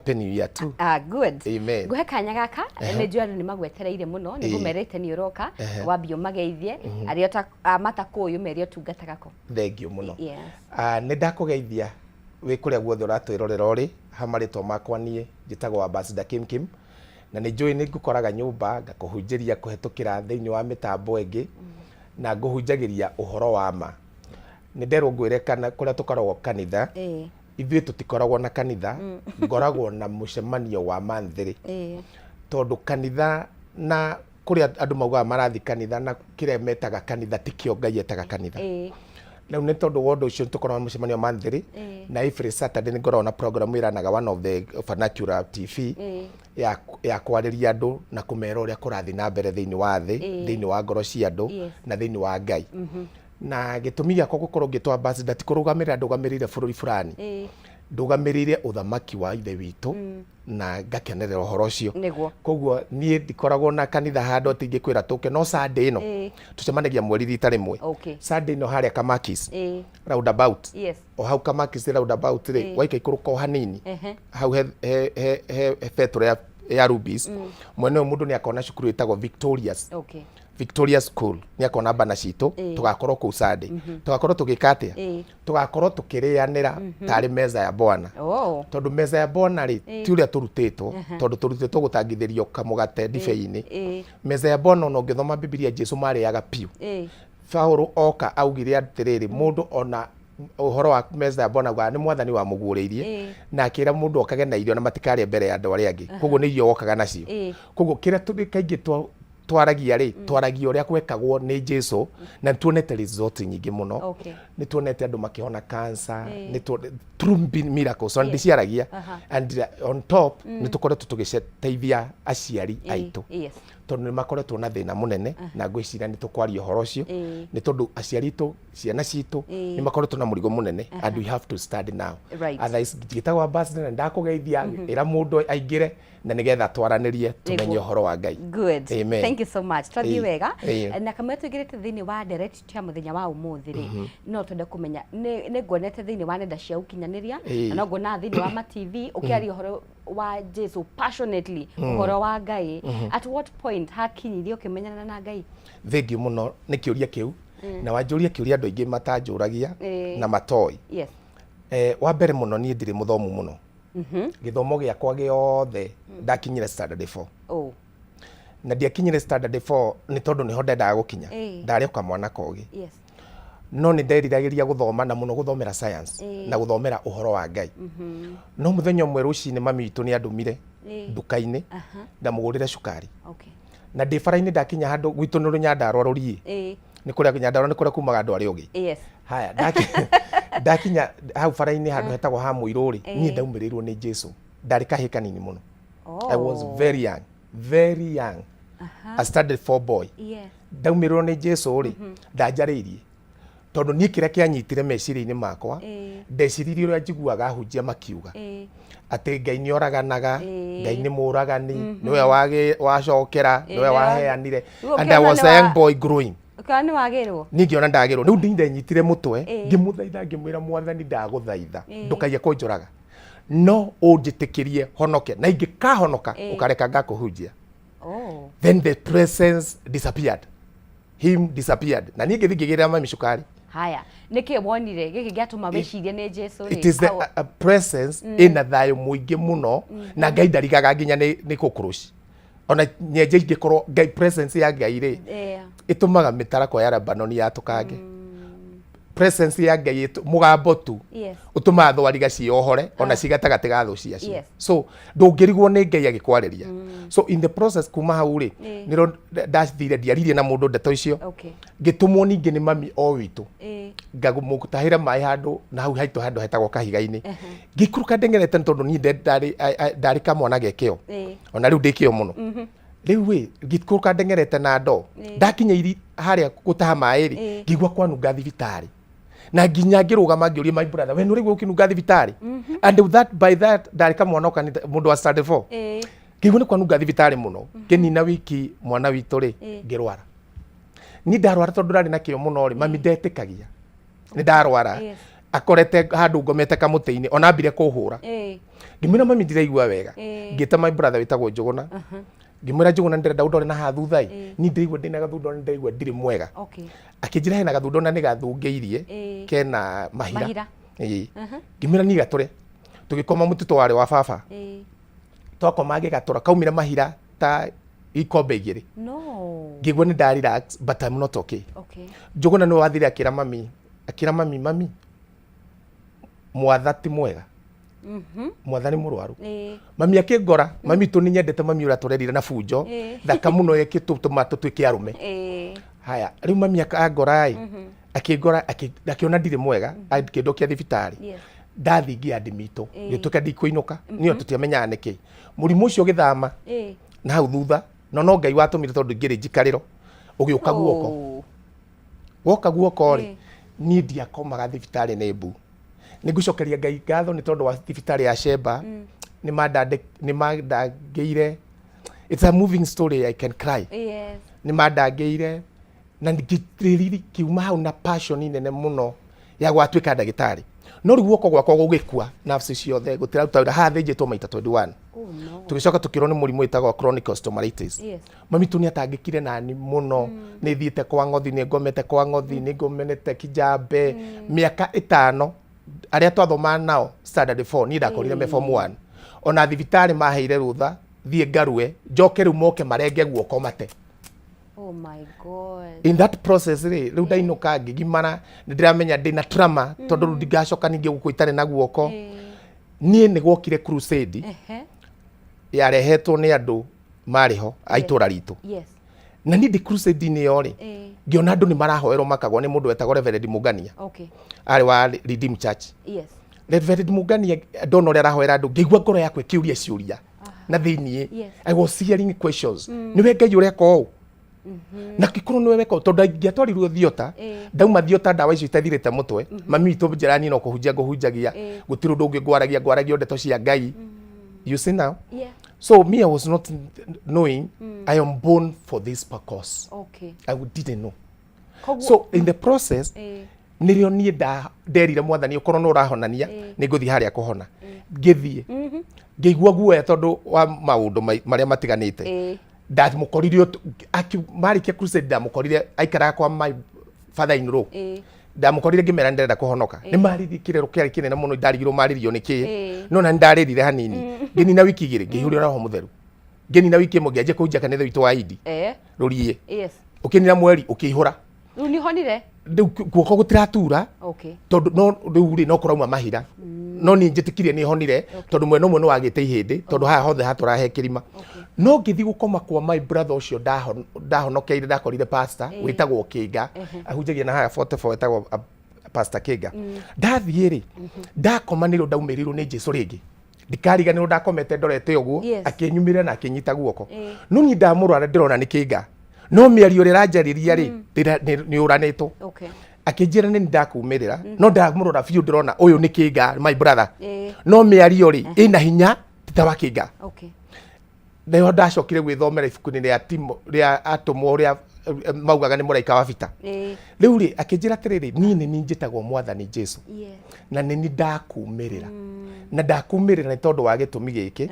Happy New Year too. Ah, good. Amen. Nguhe kanya gaka nĩ njũĩ andũ nĩ magwetereire mũno nĩ ngũmerĩte nĩ ũroka wambie ũmageithie arĩa matakũĩ ũmere ũtungataga kũ. Thank you mũno. Yes. Ah, nĩ ndakũgeithia wĩ kũrĩa guothe ũratwĩrorera ũrĩ ha marĩtwa makwa niĩ njĩtagwo Ambassador Kim Kim na nĩ njũĩ nĩ ngũkoraga nyũmba ngakũhunjĩria kũhetũkĩra thĩinĩ wa mĩtambo ĩngĩ na ngũhunjagĩria ũhoro wa ma. Nĩ nderwo ngwĩre kana kũrĩa tũkoragwo kanitha ithuĩ tũtikoragwo na kanitha, ngoragwo na mũcemanio wa monthly tondũ kanitha na kũrĩa andũ maugaga marathi kanitha na kĩrĩa metaga kanitha tikĩo Ngai etaga kanitha. Rĩu nĩ tondũ wa ũndũ ũcio tũkoragwo na mũcemanio wa monthly na every Saturday nĩ ngoragwo na program ĩranaga one of the vernacular TV ya kwarĩria andũ na kũmera ũrĩa kũrathiĩ na mbere thĩinĩ wa thĩ, thĩinĩ wa ngoro cia andũ na thĩinĩ wa Ngai. Na gĩtũmi gĩakwa gũkorwo ngĩtwo ambassador ti kũrũgamĩrĩra ndũgamĩrĩire bũrũri fulani, ndũgamĩrĩire ũthamaki wa Ithe witũ na ngakenerera ũhoro ũcio. Koguo niĩ ndikoragwo na kanitha handũ atĩ ingĩkwĩra tũke, no Sunday ĩno tũcemanagia mweri rita rĩmwe. Sunday ĩno harĩa Kamakis roundabout, o hau Kamakis roundabout rĩ, waika ikũrũka o hanini hau he betũrũ ya Rubis, mwena ũyũ mũndũ nĩ akona cukuru ĩtagwo Victorious. Victoria School nĩ akona bana citũ. Tũgakorwo kũu Sunday. Tũgakorwo tũgĩka atĩa? Tũgakorwo tũkĩrĩanĩra tarĩ meza ya Bwana. Tondũ meza ya Bwana rĩ, ti ũrĩa tũrutĩtwo, tondũ tũrutĩtwo gũtangithĩrio kamũgate ndibei-inĩ. Meza ya Bwana, ona ũngĩthoma Bibilia, Jesu marĩaga piũ. Paulo oka augire atĩrĩrĩ, mũndũ ona ũhoro wa meza ya Bwana augaga nĩ Mwathani wamũguũrĩirie na akĩra mũndũ okage na irio na matikarĩe mbere ya andũ arĩa angĩ. Koguo nĩ irio wokaga nacio. Koguo kĩrĩa tũrĩ kaingĩ twaragia rĩ, twaragia ũrĩa gwekagwo nĩ Jesu na nĩ tuonete result nyingĩ mũno. Nĩ tuonete andũ makĩhona cancer, nĩ through miracles on ndiciaragia. And on top nĩ tũkoretwo tũgĩteithia aciari aitũ tondũ nĩ makoretwo na thĩna mũnene na ngwĩciria nĩ tũkwaria ũhoro ũcio nĩ tondũ aciari aitũ, ciana citũ nĩ makoretwo na mũrigo mũnene and we have to stand now. Otherwise njĩtagwo ambassador na ndakũgeithia, ĩra mũndũ aingĩre na nĩgetha twaranĩrie tũmenye ũhoro wa Ngai. Good. Amen. Thank you so much. Twathiĩ wega. Na kamwe tũingĩrĩte thĩinĩ wa ndereti ya mũthenya wa ũmũthĩ rĩ, no twende kũmenya nĩ nguonete thĩinĩ wa nenda cia ũkinyanĩria na no nguonaga thĩinĩ wa ma TV ũkĩaria ũhoro wa Jesu passionately, ũhoro wa Ngai. At what point hakinyirie ũkĩmenyana na Ngai? Thengiũ mũno nĩ kĩũria kĩu na wanjũria kĩũria andũ aingĩ matanjũragia na matoĩ. Wa mbere mũno, niĩ ndirĩ mũthomu mũno. Gĩthomo gĩakwa gĩothe ndakinyire standard 4. Na ndiakinyire standard 4 nĩ tondũ nĩho ndendaga gũkinya. Ndarĩ o kamwana kogĩ. No nĩ nderiragĩria gũthoma na mũno gũthomera science na gũthomera ũhoro wa Ngai. No mũthenya ũmwe rũcinĩ mami witũ nĩ andũmire nduka-inĩ ndamũgũrĩre cukari. Na ndĩ bara-inĩ ndakinya handũ gwitũ nĩ Rũnyandarũa rũriĩ. Nĩ kũrĩa Nyandarũa nĩ kũrĩa kumaga andũ arĩa ogĩ. Haya, ndakinya hau bara-inĩ handũ hetagwo ha Mũirũ rĩ, niĩ ndaumĩrĩirwo nĩ Jesu. Ndarĩ kahĩĩ kanini mũno. I was very young, very young. A standard 4 boy. Ndaumĩrĩrwo nĩ Jesu rĩ, ndanjarĩirie. Tondũ niĩ kĩrĩa kĩanyitire meciria-inĩ makwa, ndeciririe ũrĩa njiguaga ahunjia makiuga atĩ Ngai nĩ oraganaga, Ngai nĩ mũragani, nĩwe wacokera, nĩwe waheanire. Rĩu And I ũkĩona was nĩ a young boy growing. Ũkĩona nĩ wagĩrwo? Niĩ ngĩona ndagĩrwo. Rĩu niĩ ndenyitire mũtwe, ngĩmũthaitha ngĩmwĩra, Mwathani, ndagũthaitha ndũkaiye kũnjũraga, no ũnjĩtĩkĩrie honoke, na ingĩkahonoka ũkareka ngakũhunjia. Then the presence disappeared, him disappeared, na niĩ ngĩthiĩ ngĩgĩrĩra mami cukari. Haya, nĩkĩ wonire gĩkĩ gĩatũma wĩcirie nĩ Jesu rĩ? It is the a presence ĩna thayũ mũingĩ mũno na Ngai ndarigaga nginya nĩ cockroach ona nyenje ingĩkorwo Ngai, presence ya Ngai rĩ, ĩtũmaga mĩtarakwa ya Lebanon yatũkange. Presence ya Ngai mũgambo tu ũtũmaga thwariga ciĩohore ona ci gatagatĩ ga thũ ciacio. So ndũngĩrigwo nĩ Ngai agĩkwarĩria. So in the process kuma hau rĩ, nĩro ndathire ndiaririe na mũndũ ndeto icio. Ngĩtũmwo ningĩ nĩ mami o witũ ngamũtahĩre maĩ handũ na hau haitũ handũ hetagwo kahiga-inĩ. Ngĩikũrũka ndeng'erete nĩ tondũ niĩ ndarĩ kamwana gekĩo ona rĩu ndĩ kĩo mũno. Rĩu ĩ ngĩikũrũka ndeng'erete na ndoo, ndakinya iri harĩa gũtaha maĩ rĩ, ngĩigua kwanunga thibitarĩ na nginya ngĩrũgama ngĩũria my brother, "We nĩ ũraigua ũkĩnunga thibitarĩ?" And that by that ndarĩ kamwana o kanitha, mũndũ wa standard 4. Ngĩigua nĩ kwanunga thibitarĩ mũno. Ngĩnina wiki mwana witũ rĩ, ngĩrwara. Niĩ ndarwara tondũ ndarĩ na kĩo mũno rĩ, mami ndetĩkagia nĩ ndarwara. Akorete handũ ngomete kamũtĩ-inĩ, ona ambire kũhũra. Ngĩmwĩra, "Mami, ndiraigua wega." Ngĩta my brother wĩtagwo Njũgũna. Ngĩmwĩra, "Njũgũna, ndĩrenda ũndore na haha thutha ĩ, niĩ ndĩraigua ndĩna gathundo na ndĩraigua ndirĩ mwega." Akĩnjĩra hena gathundo na nĩ gathungĩirie, kena mahira. Mahira. Ĩĩ. Ngĩmwĩra niĩ gatũre. Tũgĩkoma mũtitũ warĩ wa baba. Twakoma ngĩgatũra, kaumire mahira ta ikombe 2. No. Ngĩigua nĩ nda relax, but I'm not okay. Njũgũna nĩwe wathire akĩra mami, akĩra mami, "Mami, mwatha ti mwega, mwatha nĩ mũrwaru." Mami akĩngora. Mami tũ nĩ nyendete mami ũrĩa tũrerire na bunjo thaka mũno ĩkĩtũtũma tũtuĩke arũme. Haya, rĩu mami angora ĩ, akĩngora, akĩona ndirĩ mwega, akĩndokia thibitarĩ. Ndathiĩ ngĩandimitwo, gĩtuĩka ndikũinũka niyo, tũtiamenyaga nĩkĩ mũrimũ ũcio ũgĩthama na hau thutha. No no Ngai watũmire, tondũ ingĩrĩ njikarĩro ũgĩũka guoko. Woka guoko rĩ, niĩ ndiakomaga thibitarĩ nĩ mbu. Nĩ ngũcokeria Ngai ngatho nĩ tondũ wa thibitarĩ ya Sheba, nĩ mandangĩire. It's a moving story, I can cry. Nĩ mandangĩire na ngĩrĩrĩ kiuma hau na passion nene mũno ya gwatuĩka ndagĩtarĩ. No rĩu guoko gwakwa gũgĩkua, nerves ciothe gũtiraruta wĩra. Haha thĩnjĩtwo maita 21. Oh no. Tũgĩcoka tũkĩrwo nĩ mũrimũ wĩtagwo chronic osteomyelitis. Mami tu nĩ atangĩkire nani mũno. Nĩ thiĩte kwa ng'othi, nĩ ngomete kwa ng'othi, nĩ ngomete kijambe mĩaka 5. Arĩa twathomaga nao standard 4, niĩ ndakorire me form 1. Ona thibitarĩ maheire rũtha thiĩ ngarue, njoke rĩu moke marenge guoko mate. Oh my God. In that process rĩ, rĩu ndainũka ngĩgimara, nĩ ndĩramenya ndĩna trauma, tondũ rĩu ndingacoka ningĩ gũkũ itarĩ na guoko. Niĩ nĩ gwokire crusade yarehetwo nĩ andũ marĩ ho a itũra ritũ. Na niĩ ndĩ crusade-inĩ ĩyo rĩ, ngĩona andũ nĩ marahoerwo makagwo nĩ mũndũ wetagwo Reverend Mungania, arĩ wa Redeem Church. Reverend Mungania, ndona ũrĩa arahoera andũ, ngĩigua ngoro yakwa ĩkĩũria ciũria na thĩiniĩ. I was hearing questions, nĩwe Ngai ũreka ũũ? Na kĩkorwo nĩwe weka ũũ, tondũ ingĩatwarirwo thiota, ndauma thiota ndawa icio itathirĩte mũtwe. Mami witũ njĩra niĩ no kũhunjia ngũhunjagia, gũtirĩ ũndũ ũngĩ ngwaragia, ngwaragia o ndeto cia Ngai, you see now. So me, I was not knowing I am born for this purpose. I didn't know. Koguo So in the process, nĩrĩo niĩ nderire Mwathani, ũkorwo no ũrahonania, nĩ ngũthiĩ harĩa kũhona. Ngĩthiĩ ngĩigua guoya tondũ wa maũndũ marĩa matiganĩte. Ndamũkorire marĩkia crusade, ndamũkorire aikaraga kwa my father in law. Ndamũkorire ngĩmera ndĩrenda kũhonoka. Nĩ marĩrie kĩrĩro kĩarĩ kĩnene mũno, ndarigirwo marĩrio nĩ kĩĩ. No na nĩ ndarĩrire hanini. Ngĩnina wiki 2, ngĩihũrio Roho Mũtheru. Ngĩnina wiki 1, ngĩanjia kũhunjia kanitha witũ wa Indi Rũriĩ. Ũkĩnina mweri, ũkĩihũra. Rĩu nĩ ũhonire? Rĩu guoko gũtiratura, tondũ no rĩu rĩ, no kũrauma mahira. No niĩ njĩtĩkirie nĩ honire, tondũ mwena ũmwe nĩ wagĩte ihĩndĩ, tondũ haha hothe hatũrahe kĩrima. No ngĩthiĩ gũkoma kwa my brother ũcio ndahonokeire, ndakorire pastor wĩtagwo Kĩnga, ahunjagia na haha 44, wĩtagwo Pastor Kĩnga. Ndathiĩ rĩ, ndakoma, nĩrĩo ndaumĩrĩirwo nĩ Jesu rĩngĩ. Ndikariganĩrwo ndakomete ndorete ũguo, akĩnyumĩrĩra na akĩnyita guoko. No niĩ ndamũrora, ndĩrona nĩ Kĩnga, no mĩario ĩrĩa ĩranjarĩria rĩ, nĩ ũranĩtwo. Akĩnjĩra nĩ ndakumĩrĩra. No ndamũrora biũ, ndĩrona ũyũ nĩ Kĩnga, my brother, no mĩario rĩ, ĩna hinya ti ta wa Kĩnga. Nĩho ndacokire gwĩthomera ibuku-inĩ rĩa Timo, rĩa atũmwo, ũrĩa maugaga nĩ mũraika wa bita. Rĩu rĩ, akĩnjĩra atĩrĩrĩ, niĩ nĩ niĩ njĩtagwo Mwathani Jesu, na nĩ niĩ ndakumĩrĩra, na ndakumĩrĩra nĩ tondũ wa gĩtũmi gĩkĩ.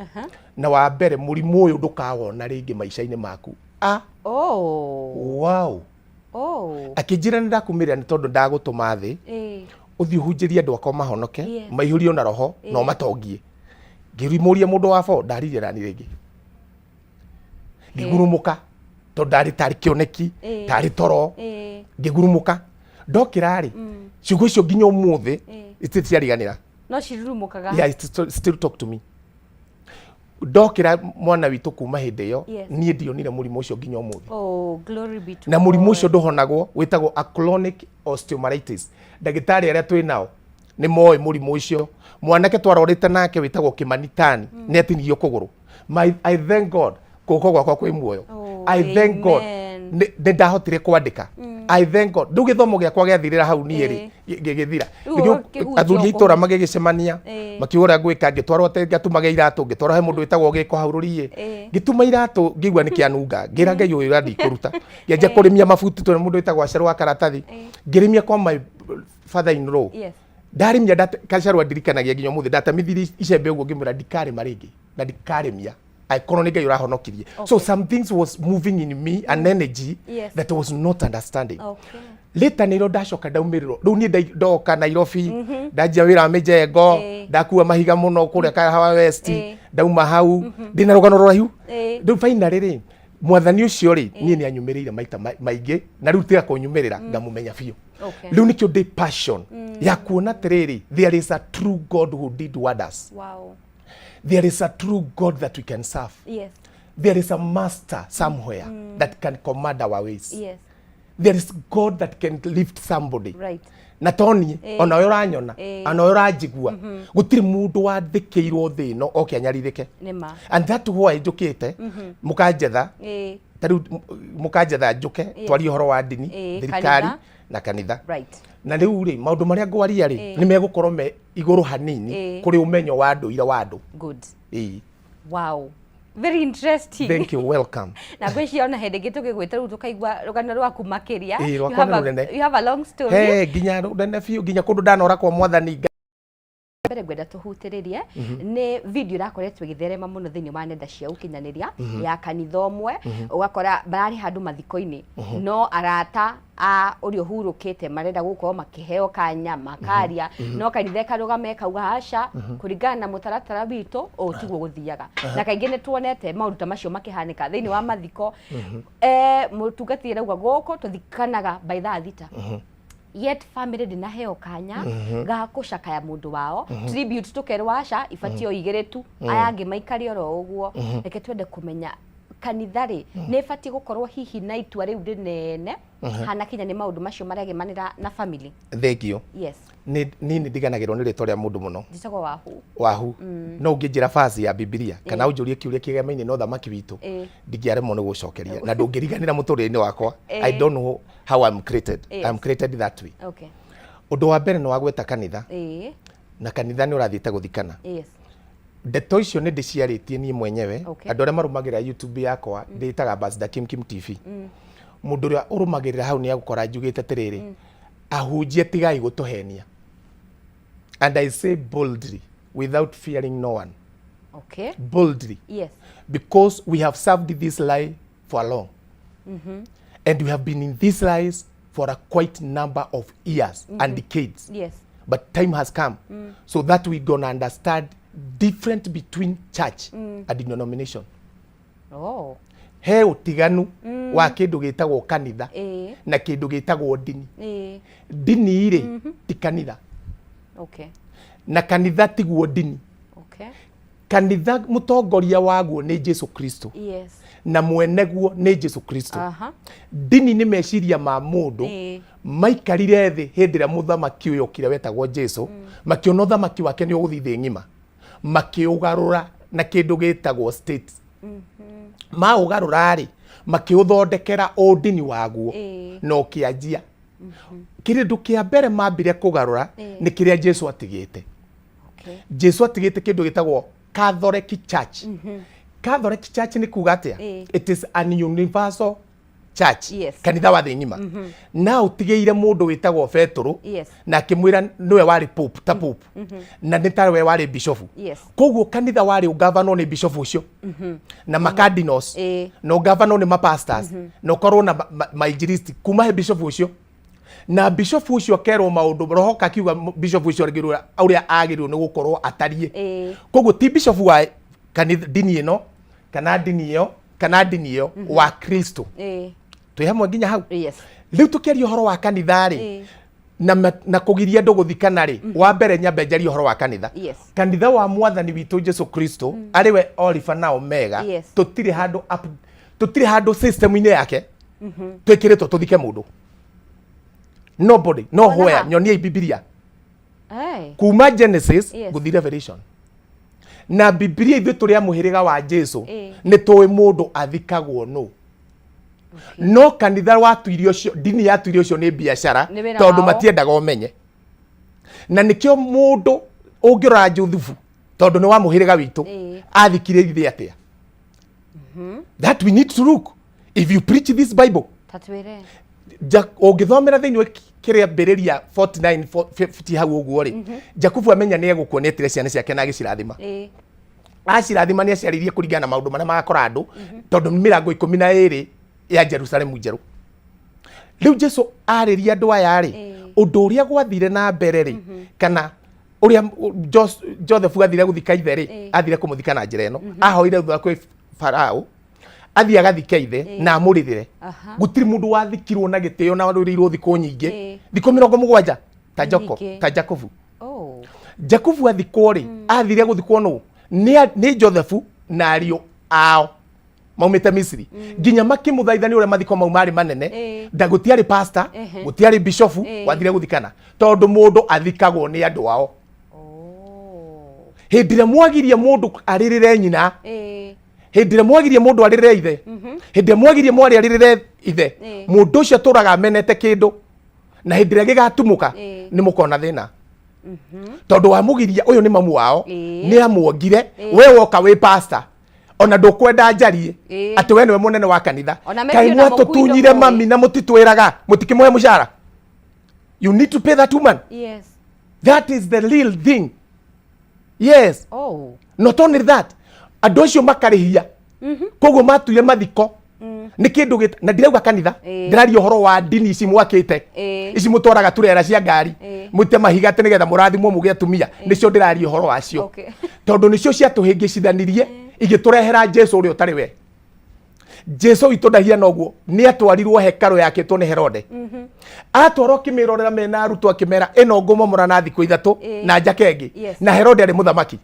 Na wa mbere, mũrimũ ũyũ ndũkawona rĩngĩ maica-inĩ maku. Ah. Oh. Wow. Oh. Akĩnjĩra nĩ ndakumĩrĩra nĩ tondũ ndagũtũma thĩ, ũthiĩ ũhunjĩrie andũ akwa mahonoke, maihũrio na Roho na ũmatongie. Ngĩmũria mũndũ wa bo, ndaririe nani rĩngĩ, ngĩgurumũka, tondũ ndarĩ tarĩ kĩoneki, tarĩ toro. Ngĩgurumũka, ndokĩra rĩ, ciugo icio nginya ũmũthĩ itirĩ ciariganĩra. No cirurumũkaga. Yeah, it still talk to me. Ndokĩra, mwana witũ, kuma hĩndĩ ĩyo, niĩ ndionire mũrimũ ũcio nginya ũmũthĩ. Oh, glory be to Na mũrimũ ũcio God. ndũhonagwo, wĩtagwo a chronic osteomyelitis. Ndagĩtarĩ arĩa twĩ nao nĩ moĩ mũrimũ ũcio. Mwanake twarorĩte nake wĩtagwo Kĩmani Tani nĩ atinirio kũgũrũ. I thank God guoko gwakwa kwĩ muoyo. Oh, I thank God amen. nĩ ndahotire kwandĩka. I thank God. Rĩu gĩthomo gĩakwa gĩathirĩra hau niĩ rĩ, gĩgĩthira. Rĩu Nĩkĩo ũkĩhunjia athuri a o itũra kũhunjia. magĩgĩcemania, makiuga ũrĩa ngwĩka. Ngĩtwarwo atĩ ngatumage iratũ. Ngĩtwarwo he mũndũ wĩtagwo Gĩko hau Rũriĩ, ngĩtuma iratũ. Ngĩigua nĩ kĩanunga, ngĩra Ngai ũyũ ũrĩa ndikũruta. Ngĩanjia kũrĩmia mabuti, tondũ mũndũ wĩtagwo Acerũ wa karatathi. Ngĩrĩmia kwa my father in law. Ndarĩmia Gacarũ andirikanagia nginya ũmũthĩ, ndatemithirie icembe ũguo ngĩmwĩra ndikarĩma rĩngĩ na ndikarĩmia angĩkorwo nĩ Ngai ũrahonokirie. So some things was moving in me, an energy that I was not understanding. Later nĩrĩo ndacoka ndaumĩrĩrwo rĩu niĩ ndoka Nairobi, ndanjia wĩra wa mĩjengo, ndakua mahiga mũno kũrĩa Kahawa West. Ndauma hau ndĩna rũgano rũraihu. Rĩu finally rĩ, mwathani ũcio rĩ, niĩ nĩ anyumĩrĩire maita maingĩ na rĩu tiga kũnyumĩrĩra, ngamũmenya biũ. Rĩu nĩkĩo ndĩ passion ya kuona atĩrĩrĩ, there is a true God who did wonders. There is a true God that we can serve. There is a master somewhere that can command our ways. There is God that can lift somebody. Na toni ona we ũranyona, ona we ũranjigua, gũtirĩ mũndũ wathĩkĩirwo thĩ ĩno oke anyarirĩke. Nĩ ma. And that why njũkĩte mũkanjetha. Ta rĩu mũkanjetha njũke twarie ũhoro wa ndini, thirikari kanitha. Na kanitha. Na rĩu rĩ, maũndũ marĩa ngwaria rĩ, nĩ megũkorwo me igũrũ hanini kũrĩ ũmenyo wa ndũire wa andũ. Ĩĩ. Wow, very interesting. Thank you, welcome. Na ngwĩciria ona hĩndĩ ĩngĩ tũgĩgwĩta rĩu tũkaigua rũgano rwaku makĩria. Ĩĩ, You rwakwa have nĩ rũnene. You have a long story. He nginya rũnene biũ, nginya kũndũ ndanora kwa mwathani Ngai. Mbere ngwenda tũhutĩrĩrie nĩ video ĩrakoretwo ĩgĩtherema mũno thĩinĩ wa nenda cia ũkinyanĩria ya kanitha ũmwe, ũgakora bararĩ handũ mathiko-inĩ, no arata a ũrĩa ũhurũkĩte marenda gũkorwo makĩheo kanya makaria, no kanitha ĩkarũgama ĩkauga aca, kũringana na mũtaratara witũ ũũ tiguo gũthiaga. Na kaingĩ nĩ tuonete maũndũ ta macio makĩhanĩka thĩinĩ wa mathiko. Mũtungatĩri arauga gũkũ tũthikanaga by thaa 6, yet family ndĩnaheo kanya ga gũcakaya mũndũ wao. Tribute tũkerwo aca, ibatiĩ o igĩrĩ tu, aya angĩ maikare oro ũguo. Reke twende kũmenya kanitha rĩ, nĩ ĩbatiĩ gũkorwo hihi na itua rĩu rĩnene hana kinya nĩ maũndũ macio maregemanĩra na family? Thank you. Nĩ niĩ nĩ ndiganagĩrwo nĩ rĩtwa rĩa mũndũ mũno. Njĩtagwo Wahu. Wahu, no ũngĩnjĩra basi ya Bibilia kana ũnjũrie kĩũria kĩgemaine na ũthamaki witũ, ndingĩaremwo nĩ gũcokeria na ndũngĩriganĩra mũtũrĩre-inĩ wakwa. I don't know how I'm created. I'm created that way. Ũndũ wa mbere nĩ wagweta kanitha, na kanitha nĩ ũrathiĩte gũthikana. Ndeto icio nĩ ndĩciarĩtie niĩ mwenyewe. Andũ arĩa marũmagĩrĩra YouTube yakwa, ndĩtaga Ambassador Kim Kim TV, mũndũ ũrĩa ũrũmagĩrĩra hau nĩ agũkora njugĩte atĩrĩrĩ, ahunjia tigai gũtũhenia. And I say boldly without fearing no one, boldly, because we have served this lie for long and we have been in these lies for a quite number of years and decades, but time has come so that we gonna understand different between church and denomination. He ũtiganu wa kĩndũ gĩtagwo kanitha na kĩndũ gĩtagwo ndini. Ndini rĩ, ti kanitha, na kanitha tiguo ndini. Kanitha mũtongoria waguo nĩ Jesu Kristo, na mwene guo nĩ Jesu Kristo. Ndini nĩ meciria ma mũndũ maikarire thĩ hĩndĩ ĩrĩa mũthamaki ũyũ okire wetagwo Jesu, makĩona ũthamaki wake nĩ ũgũthiĩ thĩ ng'ima, makĩũgarũra na kĩndũ gĩtagwo state. Maũgarũra rĩ, makĩũthondekera ũndini waguo na ũkĩanjia. Kĩndũ kĩa mbere mambire kũgarũra nĩ kĩrĩa Jesu atigĩte. Jesu atigĩte kĩndũ gĩtagwo Catholic Church. Catholic Church nĩ kuga atĩa? It is an universal church, kanitha wa thĩ ng'ima, na ũtigĩire mũndũ wĩtagwo Betũrũ na akĩmwĩra nĩwe warĩ pope, ta pope, na nĩ tawe warĩ bishofu. Koguo kanitha warĩ ũgavanwo nĩ bishofu ũcio na macardinals, na ũgavanwo nĩ mapastors, na ũkorwo na mainjilisti kuma he bishofu ũcio, na bishofu ũcio akerwo maũndũ, roho kakiuga bishofu ũcio agĩrĩirwo ũrĩa agĩrĩirwo nĩ gũkorwo atariĩ. Koguo ti bishofu wa kanitha, ndini ĩno kana ndini ĩyo kana ndini ĩyo, wa Kristo. Twĩ hamwe nginya hau? Yes. Rĩu tũkĩaria ũhoro wa kanitha rĩ, na kũgiria andũ gũthikana rĩ, wa mbere nyambe njarie ũhoro wa kanitha. Kanitha wa mwathani witũ Jesu Kristo, arĩ we Olifa na Omega, tũtirĩ handũ tũtirĩ handũ system-inĩ yake twĩkĩrĩtwo tũthike mũndũ. Nobody no Ona where ha? Nyoniai Bibilia Hey. kuma Genesis gũthiĩ Revelation na Bibilia. Ithuĩ tũrĩ a mũhĩrĩga wa Jesu, nĩ tũĩ mũndũ athikagwo nũ. No kanitha watuire ũcio, ndini yatuire ũcio nĩ biacara, Nĩ wĩra tondũ wao. matiendaga ũmenye, na nĩkĩo mũndũ ũngĩrora Juthubu, tondũ nĩ wa mũhĩrĩga witũ, athikire ithe atĩa? That we need to look if you preach this Bible. Tatwĩre. Ũngĩthomera thĩinĩ wa kĩrĩambĩrĩria 49 50 hau ũguo rĩ, Jakubu amenya nĩ egũkua, nĩ etire ciana ciake na agĩcirathima. Acirathima nĩ aciarĩirie kũringana na maũndũ marĩa magakora andũ, tondũ nĩ mĩrango 12 ya Jerusalemu njerũ. Rĩu Jesu arĩria andũ aya rĩ, ũndũ ũrĩa gwathire na mbere rĩ, kana ũrĩa Joseph athire gũthika ithe rĩ, athire kũmũthika na njĩra ĩno: ahoire thutha kwĩ Farao athiĩ agathike ithe na amũrĩrĩre. Gũtirĩ mũndũ wathikirwo na gĩtĩo na warũrĩirwo thikũ nyingĩ, thikũ 70 ta Nĩ Joko nyingĩ. ta Jakubu. Jakubu athikwo rĩ, athire gũthikwo nũ? Nĩ Joseph na ariũ ao maumĩte Misiri, nginya makĩmũthaitha nĩ ũrĩa mathiko mau marĩ manene. Nda gũtiarĩ pastor, gũtiarĩ bishofu wathire gũthikana, tondũ mũndũ athikagwo nĩ andũ ao. Hĩndĩ ĩrĩa mwagirie mũndũ arĩrĩre nyina, hĩndĩ ĩrĩa mwagirie mũndũ arĩrĩre ithe, hĩndĩ ĩrĩa mwagirie mwarĩ arĩrĩre ithe, mũndũ ũcio atũraga amenete kĩndũ, na hĩndĩ ĩrĩa gĩgatumũka, nĩ mũkona thĩna, tondũ wamũgiria ũyũ nĩ mamu wao, nĩ amuongire. We woka wĩ pastor, ona ndũkwenda njarie atĩ we nĩwe mũnene wa kanitha. Ona kaĩ mekio na mwatũtunyire mũkuindo. Mami na mũtitwĩraga, mũtikĩmũhe mũcara. You need to pay that woman. That is the real thing, yes. Not only that, andũ acio makarĩhia, koguo matuire mathiko nĩ kĩndũ gĩta na ndirauga kanitha, ndĩraria ũhoro wa ndini ici mwakĩte, ici mũtwaraga turera cia ngari, mũite mahiga atĩ nĩgetha mũrathimwo mũgĩe atumia. Nĩcio ndĩraria ũhoro wacio, tondũ nĩcio ciatũhĩngĩcithanirie igĩtũrehera Jesu ũrĩa ũtarĩ we. Jesu witũ ndahiana ũguo. Nĩ atwarirwo hekarũ yakĩtwo nĩ Herode. Atwarwo, akĩmĩrorera mena arutwo, akĩmera ĩno ngũmomora na thikũ 3 na njake ĩngĩ. Na Herode arĩ mũthamaki.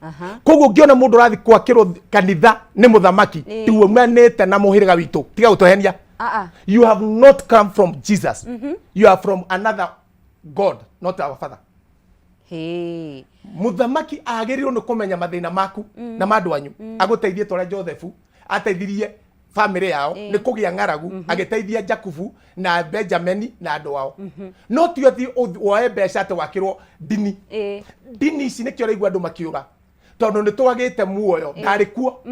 Koguo ngĩona mũndũ ũrathiĩ kwakĩrwo kanitha nĩ mũthamaki, tiumanĩte na mũhĩrĩga witũ. Tiga gũtũhenia. Ah, ah. You have not come from Jesus, you are from another god, not our father. Hey. Mũthamaki agĩrĩirwo nĩ kũmenya mathĩna maku na ma andũ anyu, agũteithie ta ũrĩa Joseph ateithirie famĩlĩ yao nĩ kũgĩa ng'aragu, agĩteithia Jakubu na Benjamini na andũ ao. No ti ũthiĩ woe mbeca atĩ wakĩrwo ndini. Ndini ici nĩkĩo ũraigua andũ makĩũra, tondũ nĩ twagĩte muoyo. Ndarĩ kuo,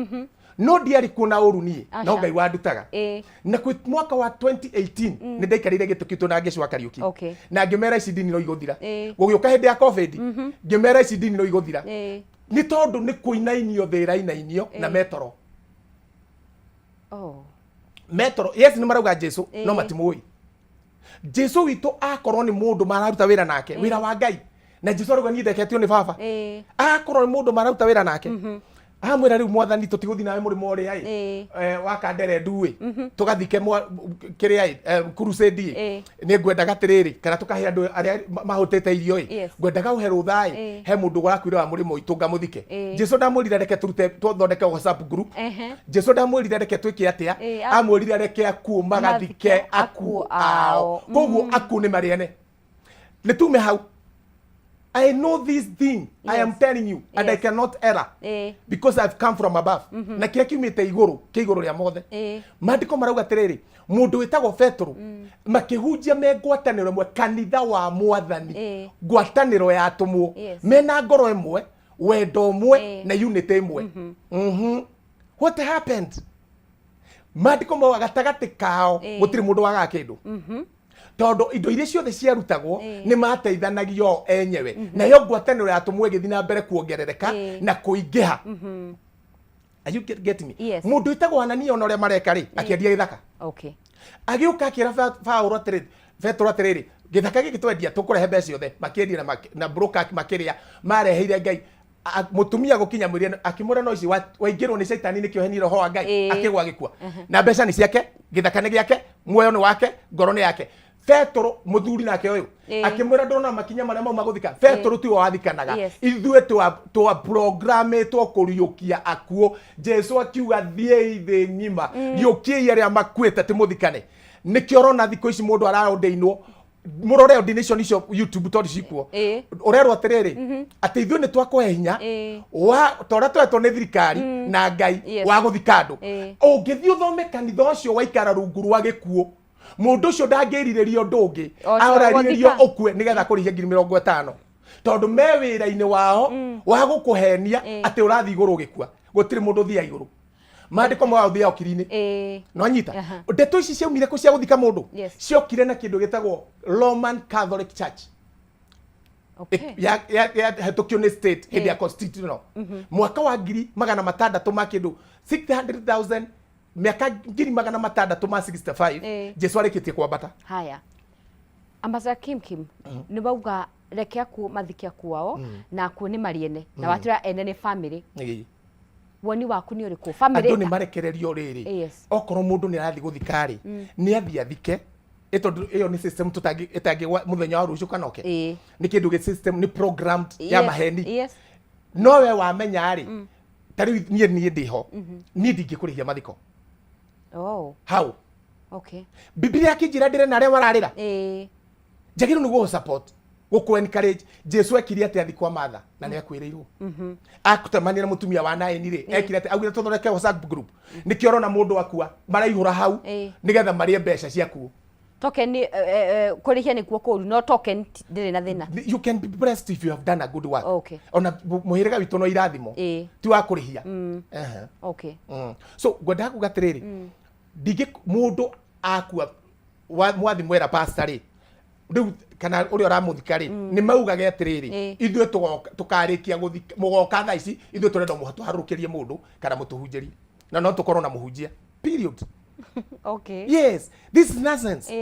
no ndiarĩ kuo na ũru niĩ, no Aca. Ngai wandutaga. Na kwĩ mwaka wa 2018 nĩ ndaikarĩire gĩtĩ kitũ na ngĩcwa Kariũki na ngĩmera ici ndini no igũthira. Gũgĩũka hĩndĩ ya COVID, ngĩmera ici ndini no igũthira, nĩ tondũ nĩ kũinainio thĩ ĩrainainio na metoro. Metoro, yes, nĩ marauga Jesu, no matimũĩ Jesu witũ. Akorwo nĩ mũndũ mararuta wĩra nake, wĩra wa Ngai, na Jesu arauga niĩ ndeketio nĩ baba. Akorwo nĩ mũndũ mararuta wĩra nake, amwĩra rĩu mwathani tũtigũthiĩ nawe mũrĩmo ũrĩa ĩ wa kandere ndu ĩ, tũgathike kĩrĩa ĩ crusade ĩ, nĩ ngwendaga atĩrĩrĩ, kana tũkahe andũ arĩa mahũtĩte irio ĩ, ngwendaga ũhe rũtha ĩ, he mũndũ ũrakuire wa mũrĩmo witũ ngamũthike. Jesu ndamwĩrire reke tũrute tũthondeke WhatsApp group. Jesu ndamwĩrire reke twĩke atĩa. Amwĩrire reke akuũ magathike mathike akuũ akuũ ao. Ao. Koguo akuũ nĩ marĩane. Nĩ tume hau. I know this thing I am telling you and I cannot error because I've come from above, na kĩrĩa kiumĩte igũrũ kĩ igũrũ rĩa mothe. Maandĩko marauga atĩrĩrĩ, mũndũ wĩtagwo Petũrũ makĩhunjia me ngwatanĩro ĩmwe, kanitha wa mwathani, ngwatanĩro ya atũmwo, mena ngoro ĩmwe, wendo ũmwe na unity ĩmwe. What happened? Maandĩko mauga gatagatĩ kao gũtirĩ mũndũ wagaga kĩndũ, tondũ indo iria ciothe ciarutagwo nĩ mateithanagio o enyewe, nayo ngwatanĩro ya atũmwo ĩgĩthiĩ na mbere kuongerereka na kũingĩha. Are you get me? Yes. Mũndũ wĩtagwo Anania, ona ũrĩa mareka rĩ, akĩendia gĩthaka. Agĩũka akĩra Paũlũ atĩrĩrĩ, Petero atĩrĩrĩ, gĩthaka gĩkĩ twendia tũkũrehe mbeca ciothe. Makĩendia na na broker makĩrĩa mareheire Ngai. Mũtumia gũkinya mwĩrĩ akĩmwĩra no ici waingĩrwo nĩ caitani, nĩkĩo heni roho wa Ngai. Akĩgwa agĩkua, na mbeca nĩ ciake, gĩthaka nĩ gĩake, muoyo nĩ wake, ngoro nĩ yake. Petero mũthuri nake ũyũ akĩmwĩra ndona makinya marĩa mauma gũthika Petero tiwe wathikanaga. Ithuĩ twa programĩtwo kũriũkia akuũ. Jesu akiuga thiĩi thĩ ng'ima, riũkiei arĩa makuĩte, ti mũthikane. Nĩkĩo ũrona thikũ ici mũndũ araordeinwo, mũrore ordination icio YouTube tondũ cikuo. Ũrerwo atĩrĩrĩ, atĩ ithuĩ nĩ twakũhe hinya wa ta ũrĩa twetwo nĩ thirikari na Ngai wa gũthika andũ. Ũngĩthiĩ ũthome kanitha ũcio waikara rungu rwa gĩkuũ, mũndũ ũcio ndangĩrirĩria ũndũ ũngĩ, O tiga ararirĩria gũthika. ũkue nĩgetha kũrĩhia 50,000, tondũ me wĩra-inĩ wao wa gũkũhenia atĩ ũrathiĩ igũrũ ũgĩkua. Gũtirĩ mũndũ ũthiaga igũrũ. Maandĩko ma ũthiaga ũkiri-inĩ. Nwanyita? Ndeto ici ciaumire kũ cia gũthika mũndũ? Ciokire na kĩndũ gĩtagwo Roman Catholic Church. Yahetũkio nĩ state hĩndĩ ya constitutional mwaka wa 600 ma kĩndũ 600,000, mĩaka 665 Jesu arĩkĩtie kwambata. Haya, Ambassador Kim Kim, nĩ wauga reke akuo mathike akuo ao na akuo nĩ mariene na watwĩra ene nĩ family. Woni waku nĩ ũrĩkũ? Andũ family nĩ marekererio rĩrĩ. Okorwo mũndũ nĩ arathiĩ gũthika rĩ, nĩ athiĩ athike, ĩ tondũ ĩyo nĩ system tũtangĩ ĩtangĩgwa mũthenya wa rũciũ kana oke. Nĩ kĩndũ gĩ system, nĩ programmed ya maheni. No we wamenya rĩ, ta rĩu niĩ ndĩho, niĩ ndingĩkũrĩhia mathiko. How? Bibilia akĩnjĩra ndĩre na arĩa mararĩra. Njagĩrĩirwo nĩ gũgũ support, gũkũ encourage. Jesu ekire atĩa athi kwa Martha na nĩ akwĩrĩirwo akutemania na mũtumia wa Naini rĩ? Ekire atĩa? Augire tũthondeke WhatsApp group. Nĩkĩo ũrona mũndũ akua maraihũra hau nĩgetha marĩe mbeca ciakuo. Token kũrĩhia nĩkuo kũru, no token ndĩrĩ na thĩna. You can be blessed if you have done a good work. Ona mũhĩrĩga witũ no irathimo ti wa kũrĩhia. Ehe. So ngwendaga kuga atĩrĩrĩ, ndingĩ mũndũ akua mwathi mwera pastor rĩ, rĩu kana ũrĩa ũramũthika rĩ, nĩ maugage atĩrĩrĩ, ithuĩ tũkarĩkia gũthika, mũgoka thaa ici, ithuĩ tũrenda tũharũrũkĩrie mũndũ kana mũtũhunjĩrie, na no tũkorwo na mũhunjia, period. Yes, this is nonsense.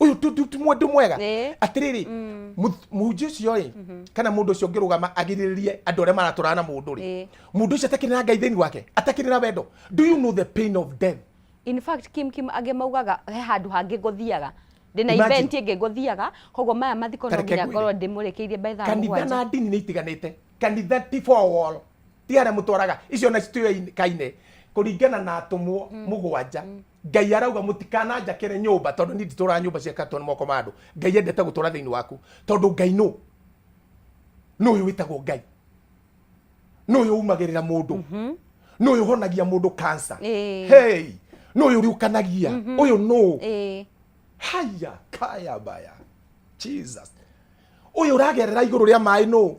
Ũyũ ti mũndũ mwega. Atĩrĩrĩ, mũhunjia ũcio rĩ, kana mũndũ ũcio ũngĩrũgama agirĩrĩrie andũ arĩa maratũrana na mũndũ rĩ, mũndũ ũcio atakĩrĩ na Ngai thĩinĩ wake, atakĩrĩ na wendo. Do you know the pain of death? In fact, Kim Kim, angĩ maugaga he handũ hangĩ ngũthiaga, ndĩna Imagine. event ĩngĩ ngũthiaga, koguo maya mathiko no Tareke nginya ngwĩre. ngorwo ndĩmũrĩkĩirie by thaa Kanitha 7. na ndini nĩ itiganĩte. Kanitha ti four wall, ti harĩa mũtwaraga icio na citiũĩkaine kũringana na atũmwo 7. Ngai arauga mũtikananjakĩre nyũmba, tondũ niĩ nditũraga nyũmba ciakatwo nĩ moko ma andũ. Ngai endete gũtũra thĩinĩ waku, tondũ Ngai nũ nũ ũyũ wĩtagwo Ngai, nũ ũyũ umagĩrĩra mũndũ, nũ ũyũ ũhonagia mũndũ cancer, hey, nũ ũyũ ũriũkanagia ũyũ, nũ? Haya, kaya baya, Jesus, ũyũ ũragerera igũrũ rĩa maĩ nũ?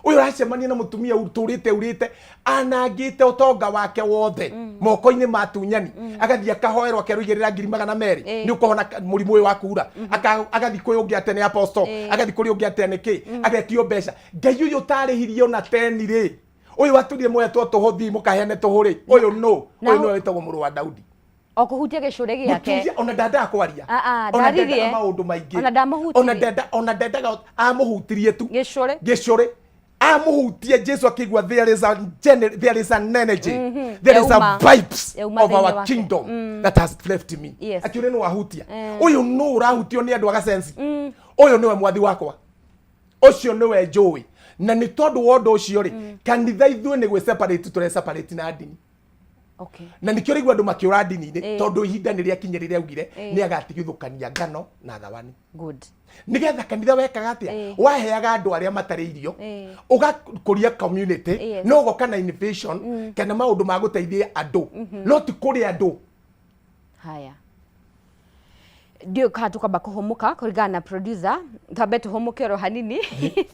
Ũyũ ũracemania na mũtumia ũtũrĩte urĩte anangĩte ũtonga wake wothe moko-inĩ ma tunyani, agathiĩ akahoerwo akerũigĩrĩra 200,000 nĩ ũkũhona mũrimũ ũyũ wa kura. Agathiĩ kwĩ ũngĩ atĩ nĩ apostle, agathiĩ kũrĩ ũngĩ atĩ nĩ kĩ, agetio mbeca. Ngai ũyũ ũtarĩhirie ona teni rĩ, ũyũ watũrire mwetwo tũhũ, thiĩ mũkaheane tũhũ rĩ, ũyũ nũ? Ũyũ nĩwe wĩtagwo mũrũ wa Daudi. O kũhutia gĩcũrĩ gĩake. Mũtumia ona ndandaga kwaria. Ah, ah, Ona ndaririe. ndendaga maũndũ maingĩ. Ona ndamũhutirie. Ona ndendaga, amũhutirie tu gĩcũrĩ. Gĩcũrĩ amũhutie, Jesu akĩigua there is an energy, there is a Yauma. vibes Yauma of thĩinĩ our wake. kingdom that has left me. Akiũria nĩ wahutia ũyũ, nũ ũrahutio nĩ andũ agasensi ũyũ nĩwe mwathi wakwa, ũcio nĩwe njũĩ. Na nĩ tondũ wa ũndũ ũcio rĩ, kanitha ithuĩ nĩ gwĩ separate, tũre separate na ndini. Na nikĩo rĩu andũ makĩũra ndini-inĩ, tondũ ihinda nĩ rĩakinya rĩrĩa augire nĩ agatigithũkania ngano na thawani. Nigetha kanitha wekaga atĩa? Waheaga andũ arĩa matarĩ irio, ũgakũria community. No ũgoka na innovation kana maũndũ ma gũteithia andũ, no ti kũrĩ andũ. Haya, ndiũĩ kana tũkwamba kũhũmũka kũringana na producer, twambe tũhũmũke oro hanini,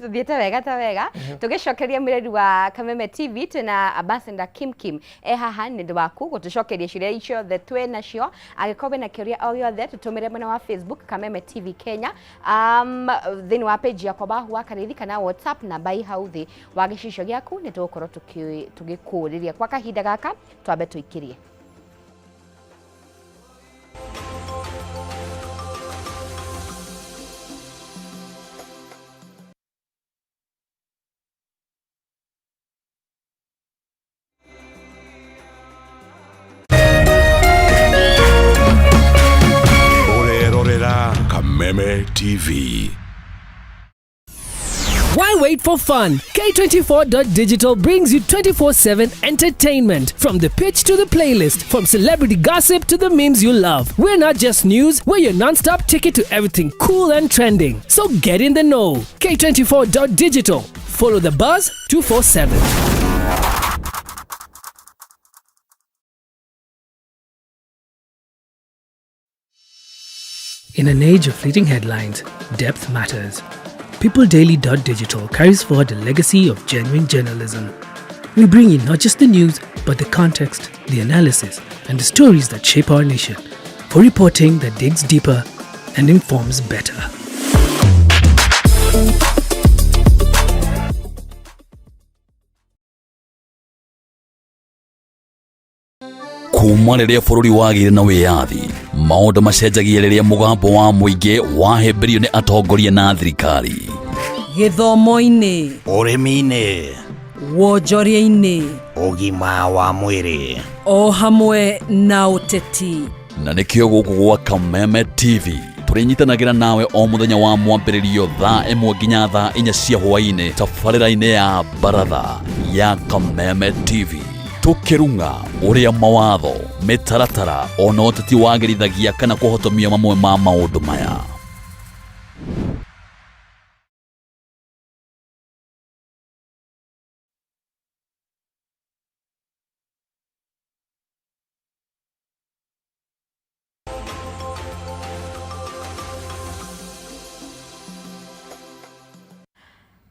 tũthiĩte wega ta wega tũgĩcokeria mwĩreri wa Kameme TV. Twĩna Ambassador Kim Kim e haha nĩ ũndũ waku gũtũcokeria ciũria ciothe twĩ nacio. Angĩkorwo wĩna kĩũria o gĩothe, tũtũmĩre mwena wa Facebook Kameme TV Kenya, thĩinĩ wa page yakwa Wahu wa Karĩthi, kana WhatsApp namba ĩ hau thĩ wa gĩcicio gĩaku, nĩ tũgũkorwo tũgĩkũrĩria. Kwa kahinda gaka twambe tũikĩrie. Ũrerorera Kameme TV. Why wait for fun? K24.digital brings you 24/7 entertainment. From the pitch to the playlist, from celebrity gossip to the memes you love. We're not just news, we're your non stop ticket to everything cool and trending. So get in the know. K24.digital. Follow the buzz 247. In an age of fleeting headlines, depth matters. PeopleDaily.digital carries forward the legacy of genuine journalism. We bring you not just the news, but the context, the analysis, and the stories that shape our nation. For reporting that digs deeper and informs better. Kuma rĩrĩa bũrũri wagĩire na wĩyathi, maũndũ macenjagia rĩrĩa mũgambo wa mũingĩ wahĩmbĩrio nĩ atongoria na thirikari. Gĩthomo-inĩ, ũrĩmi-inĩ, wonjoria-inĩ, ũgima wa mwĩrĩ, o hamwe na ũteti. Na nĩkĩo gũkũ gwa Kameme TV tũrĩnyitanagĩra nawe o mũthenya wa mwambĩrĩrio thaa 1 nginya thaa 4 cia hwaĩ-inĩ tabarĩra-inĩ ya Baratha ya Kameme TV, tũkĩrung'a ũrĩa mawatho, mĩtaratara ona ũteti wagĩrithagia kana kũhotomia mamwe ma maũndũ maya.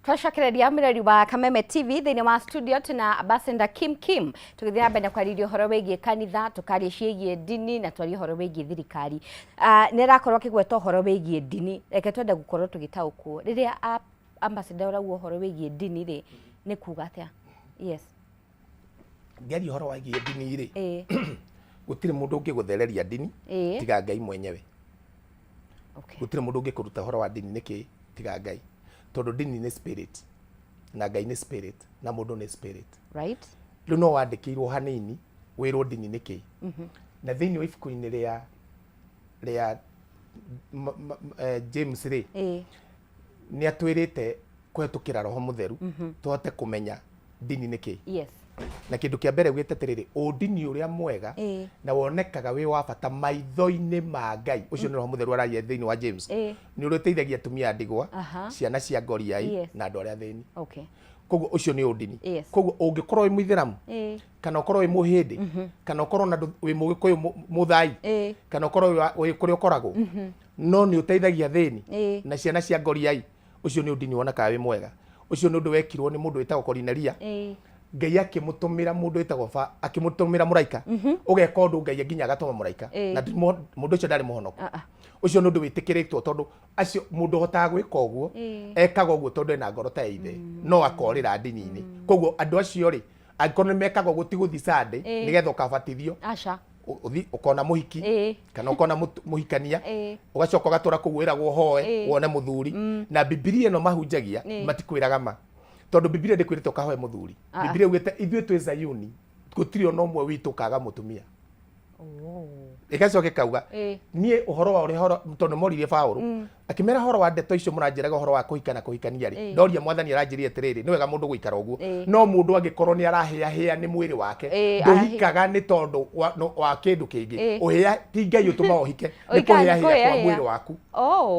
Twacokereria mwĩrori wa Kameme TV. Thĩinĩ wa studio tuna Ambassador Kim Kim, tũgĩthiĩ na mbere na kwarĩria ũhoro wĩgiĩ kanitha, tũkaria ciĩgiĩ ndini na twarie ũhoro wĩgiĩ thirikari. Nĩ arakorwo akĩgweta ũhoro wĩgiĩ ndini. Reke twende gũkorwo tũgĩtaũkwo rĩrĩa ambassador ũrauga ũhoro wĩgiĩ ndini rĩ, nĩ kuga atĩa? Yes. Ngĩaria ũhoro wĩgiĩ ndini rĩ, gũtirĩ mũndũ ũngĩgũthereria ndini tiga Ngai mwenyewe. Gũtirĩ mũndũ ũngĩkũruta ũhoro wa ndini nĩkĩ tiga Ngai, tondũ ndini nĩ spirit na Ngai nĩ spirit na mũndũ nĩ spirit. Rĩu no wandĩkĩirwo hanini wĩrwo ndini nĩkĩ. Na thĩinĩ wa ibuku-inĩ rĩa James rĩ, nĩ atwĩrĩte kũhetũkĩra Roho Mũtheru tũhote kũmenya ndini nĩkĩ. Na kĩndũ kĩa mbere ugĩte atĩrĩrĩ, ũndini ũrĩa mwega na wonekaga wĩ wa bata maitho-inĩ ma Ngai, ũcio nĩ Roho Mũtheru araria thĩinĩ wa James, nĩ ũrĩa ũteithagia atumia a ndigwa, ciana cia ngoriai, na andũ arĩa athĩni. Koguo ũcio nĩ ũndini. Koguo ũngĩkorwo wĩ mũithĩramu, kana ũkorwo wĩ mũhĩndĩ, kana ũkorwo na wĩ mũgĩkũyũ mũthai, kana ũkorwo wĩ kũrĩa ũkoragwo, no nĩ ũteithagia athĩni na ciana cia ngoriai, ũcio nĩ ũndini wonekaga wĩ mwega. Ũcio nĩ ũndũ wekirwo nĩ mũndũ wĩtagwo Korineria. Ngai akĩmũtũmĩra mũndũ wĩtagwo akĩmũtũmĩra mũraika, ũgeka ũndũ Ngai nginya agatũma mũraika, na mũndũ ũcio ndarĩ mũhonoku. Ũcio nĩ ũndũ wĩtĩkĩrĩtwo, tondũ acio mũndũ ũhotaga gwĩka ũguo ekaga ũguo tondũ ena ngoro ta ya ithe, no akorĩra ndini-inĩ. Koguo andũ acio rĩ, angĩkorwo nĩ mekaga ũguo ti gũthiĩ Sunday nĩgetha ũkabatithio, ũthi ũkona mũhiki kana ũkona mũhikania, ũgacoka ũgatũra kũu wĩragwo ũhoe wone mũthuri. Na Bibilia ĩno mahunjagia matikwĩraga ma, tondũ Bibilia ndĩkwĩrĩte ũkahoe mũthuri. Bibilia ĩugĩte ithuĩ twĩ Zayuni, gũtirĩ ona ũmwe witũ ũkaga mũtumia. Ĩgacoka ĩkauga niĩ ũhoro wa ũrĩa tondũ moririe Paũlũ akĩmera ũhoro wa ndeto icio mũranjĩraga ũhoro wa kũhika na kũhikania rĩ, ndoria Mwathani aranjĩrire atĩrĩrĩ, nĩ wega mũndũ gũikara ũguo, no mũndũ angĩkorwo nĩ arahĩahĩa nĩ mwĩrĩ wake, ndũhikaga nĩ tondũ wa kĩndũ kĩngĩ. Ũhĩa ti Ngai ũtũmaga ũhike, nĩ kũhĩahĩa kwa mwĩrĩ waku,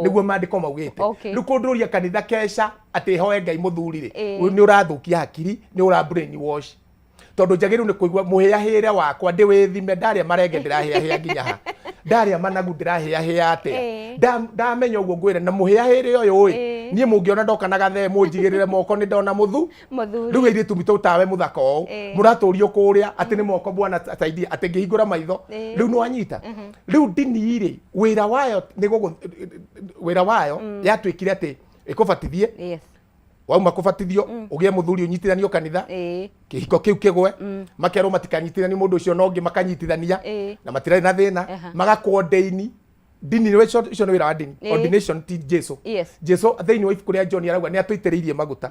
nĩguo maandĩko maugĩte. Rĩu kũndũria kanitha keca atĩ hoe Ngai mũthuri rĩ, nĩ ũrathũkia hakiri, nĩ ũra brain wash, tondũ njagĩrĩirwo nĩ kũigua mũhĩahĩre wakwa ndĩwĩthime. Ndarĩa marenge ndĩrahĩahĩa nginya ha, ndarĩa managu ndĩrahĩahĩa atĩa, ndamenya ũguo ngwĩre na mũhĩahĩre ũyũ ĩ, niĩ mũngĩona ndoka na gathee mũnjigĩrĩre moko nĩ ndona mũthu. Rĩu airĩtu mitũ tawe mũthaka ũũ mũratũrio kũrĩa atĩ nĩ moko bwana saidia, atĩ ngĩhingũra maitho rĩu nĩ wanyita. Rĩu ndini rĩ, wĩra wayo nĩ gũgũ wĩra wayo yatuĩkire atĩ ĩkũbatithie, wauma kũbatithio ũgĩe mũthuri, ũnyitithanio kanitha, kĩhiko kĩu kĩgwe, makerwo matikanyitithani mũndũ ũcio na ũngĩ, makanyitithania na matirarĩ na thĩna, magakwo ndĩini ndini. Ũcio nĩ wĩra wa ndini. Ordination ti Jesu. Jesu thĩinĩ wa ibuku rĩa John arauga nĩ atũitĩrĩirie maguta,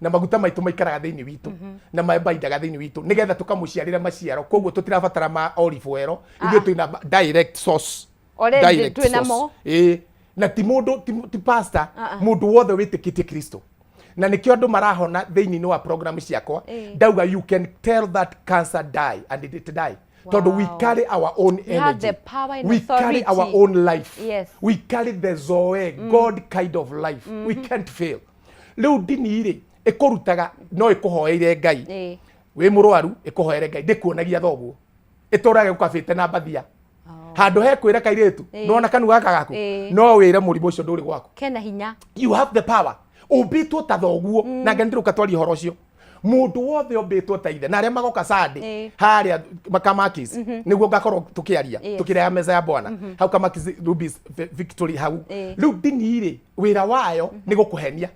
na maguta maitũ maikaraga thĩinĩ witũ na mabaindaga thĩinĩ witũ nĩgetha tũkamũciarĩra maciaro. Koguo tũtirabatara ma olive oil, ithuĩ twĩna direct source. Already Direct twĩna source. mo. Na ti mũndũ, ti pastor, mũndũ wothe wĩtĩkĩtie Kristo, na nĩkĩo andũ marahona thĩinĩ wa program ciakwa. Ndauga you can tell that cancer die and it die, tondũ we carry our own We have energy. the power and We carry our authority. own life. We carry the Zoe, God kind of life. We can't fail. Rĩu ndini rĩ, ĩkũrutaga no ĩkũhoeire Ngai wĩ mũrwaru, ĩkũhoere Ngai, ndĩkuonagia thoguo, ĩtũrage gũkabĩte na mbathia handũ he kwĩra kairĩtu, nĩwona kanua gaka gaku, no wĩre mũrimũ ũcio ndũrĩ gwaku. Kena hinya. You have the power, ũmbĩtwo ta thoguo na Ngai ndĩrũka twaria ũhoro ũcio. Mũndũ wothe ũmbĩtwo ta ithe na arĩa magoka Sunday harĩa Makamakis nĩguo ngakorwo tũkĩaria, tũkĩrĩa meza ya Bwana hau Kamakis Ruby's Victory hau. Rĩu ndini rĩ, wĩra wayo nĩ gũkũhenia.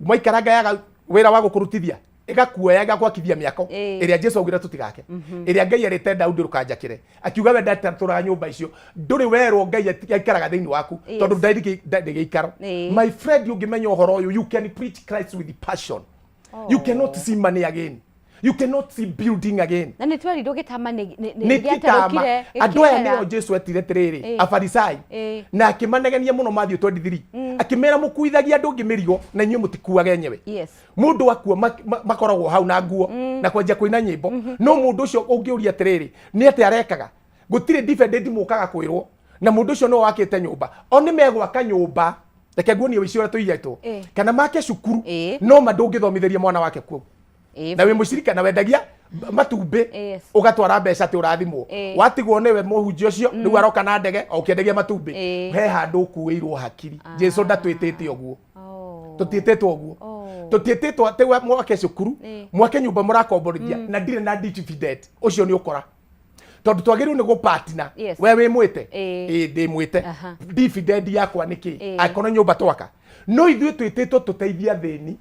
Mwaikaranga yaga wĩra wa gũkũrutithia, ĩgakuoya ĩgakwakithia mĩako ĩrĩa Jesu augire tũtigake, ĩrĩa Ngai erĩte Daudi rũkanjakĩre, akiuga we ndatũraga nyũmba icio. Ndũrĩ werwo Ngai aikaraga thĩinĩ waku, tondũ ndarĩ gĩikaro. My friend, ũngĩmenya ũhoro ũyũ, you can preach Christ with passion. You cannot see money again, you cannot see building again. Na nĩ twerirwo gĩtama nĩ Nĩ gĩtama. Gĩaterũkire. Andũ aya gĩkĩehera. nĩo Jesu etire atĩrĩrĩ, Afarisai, na akĩmanegenia mũno Matthew 23, akĩmera mũkuithagia andũ angĩ mĩrigo na inyuĩ mũtikuaga enyewe. Mũndũ akua makoragwo hau na nguo na kwanjia kũina nyĩmbo, no mũndũ ũcio ũngĩũria atĩrĩrĩ, nĩ atĩa arekaga? Gũtirĩ dividend mũkaga kwĩrwo na mũndũ ũcio nĩwe wakĩte nyũmba. O nĩ megwaka nyũmba, reke nguonie ũici ũrĩa tũiyĩtwo, kana make cukuru, no ma ndũngĩthomithĩria mwana wake kuo na wĩ mũcirika na wendagia matumbĩ, ũgatwara mbeca atĩ ũrathimwo. Watigwo nĩwe mũhunjia ũcio, rĩu aroka na ndege o ũkĩendagia matumbĩ. He handũ ũkuĩirwo hakiri. Jesu ndatwĩtĩte ũguo. Tũtiĩtĩtwo ũguo. Tũtiĩtĩtwo atĩ mwake cukuru, mwake nyũmba mũrakomborithia na ndirĩ na dividend. Ũcio nĩ ũkora, tondũ twagĩrĩirwo nĩ gũpatina. We wĩ mwĩte? Ĩĩ, ndĩ mwĩte. Dividend yakwa nĩ kĩ angĩkorwo nĩ nyũmba twaka? No ithuĩ twĩtĩtwo tũteithie athĩni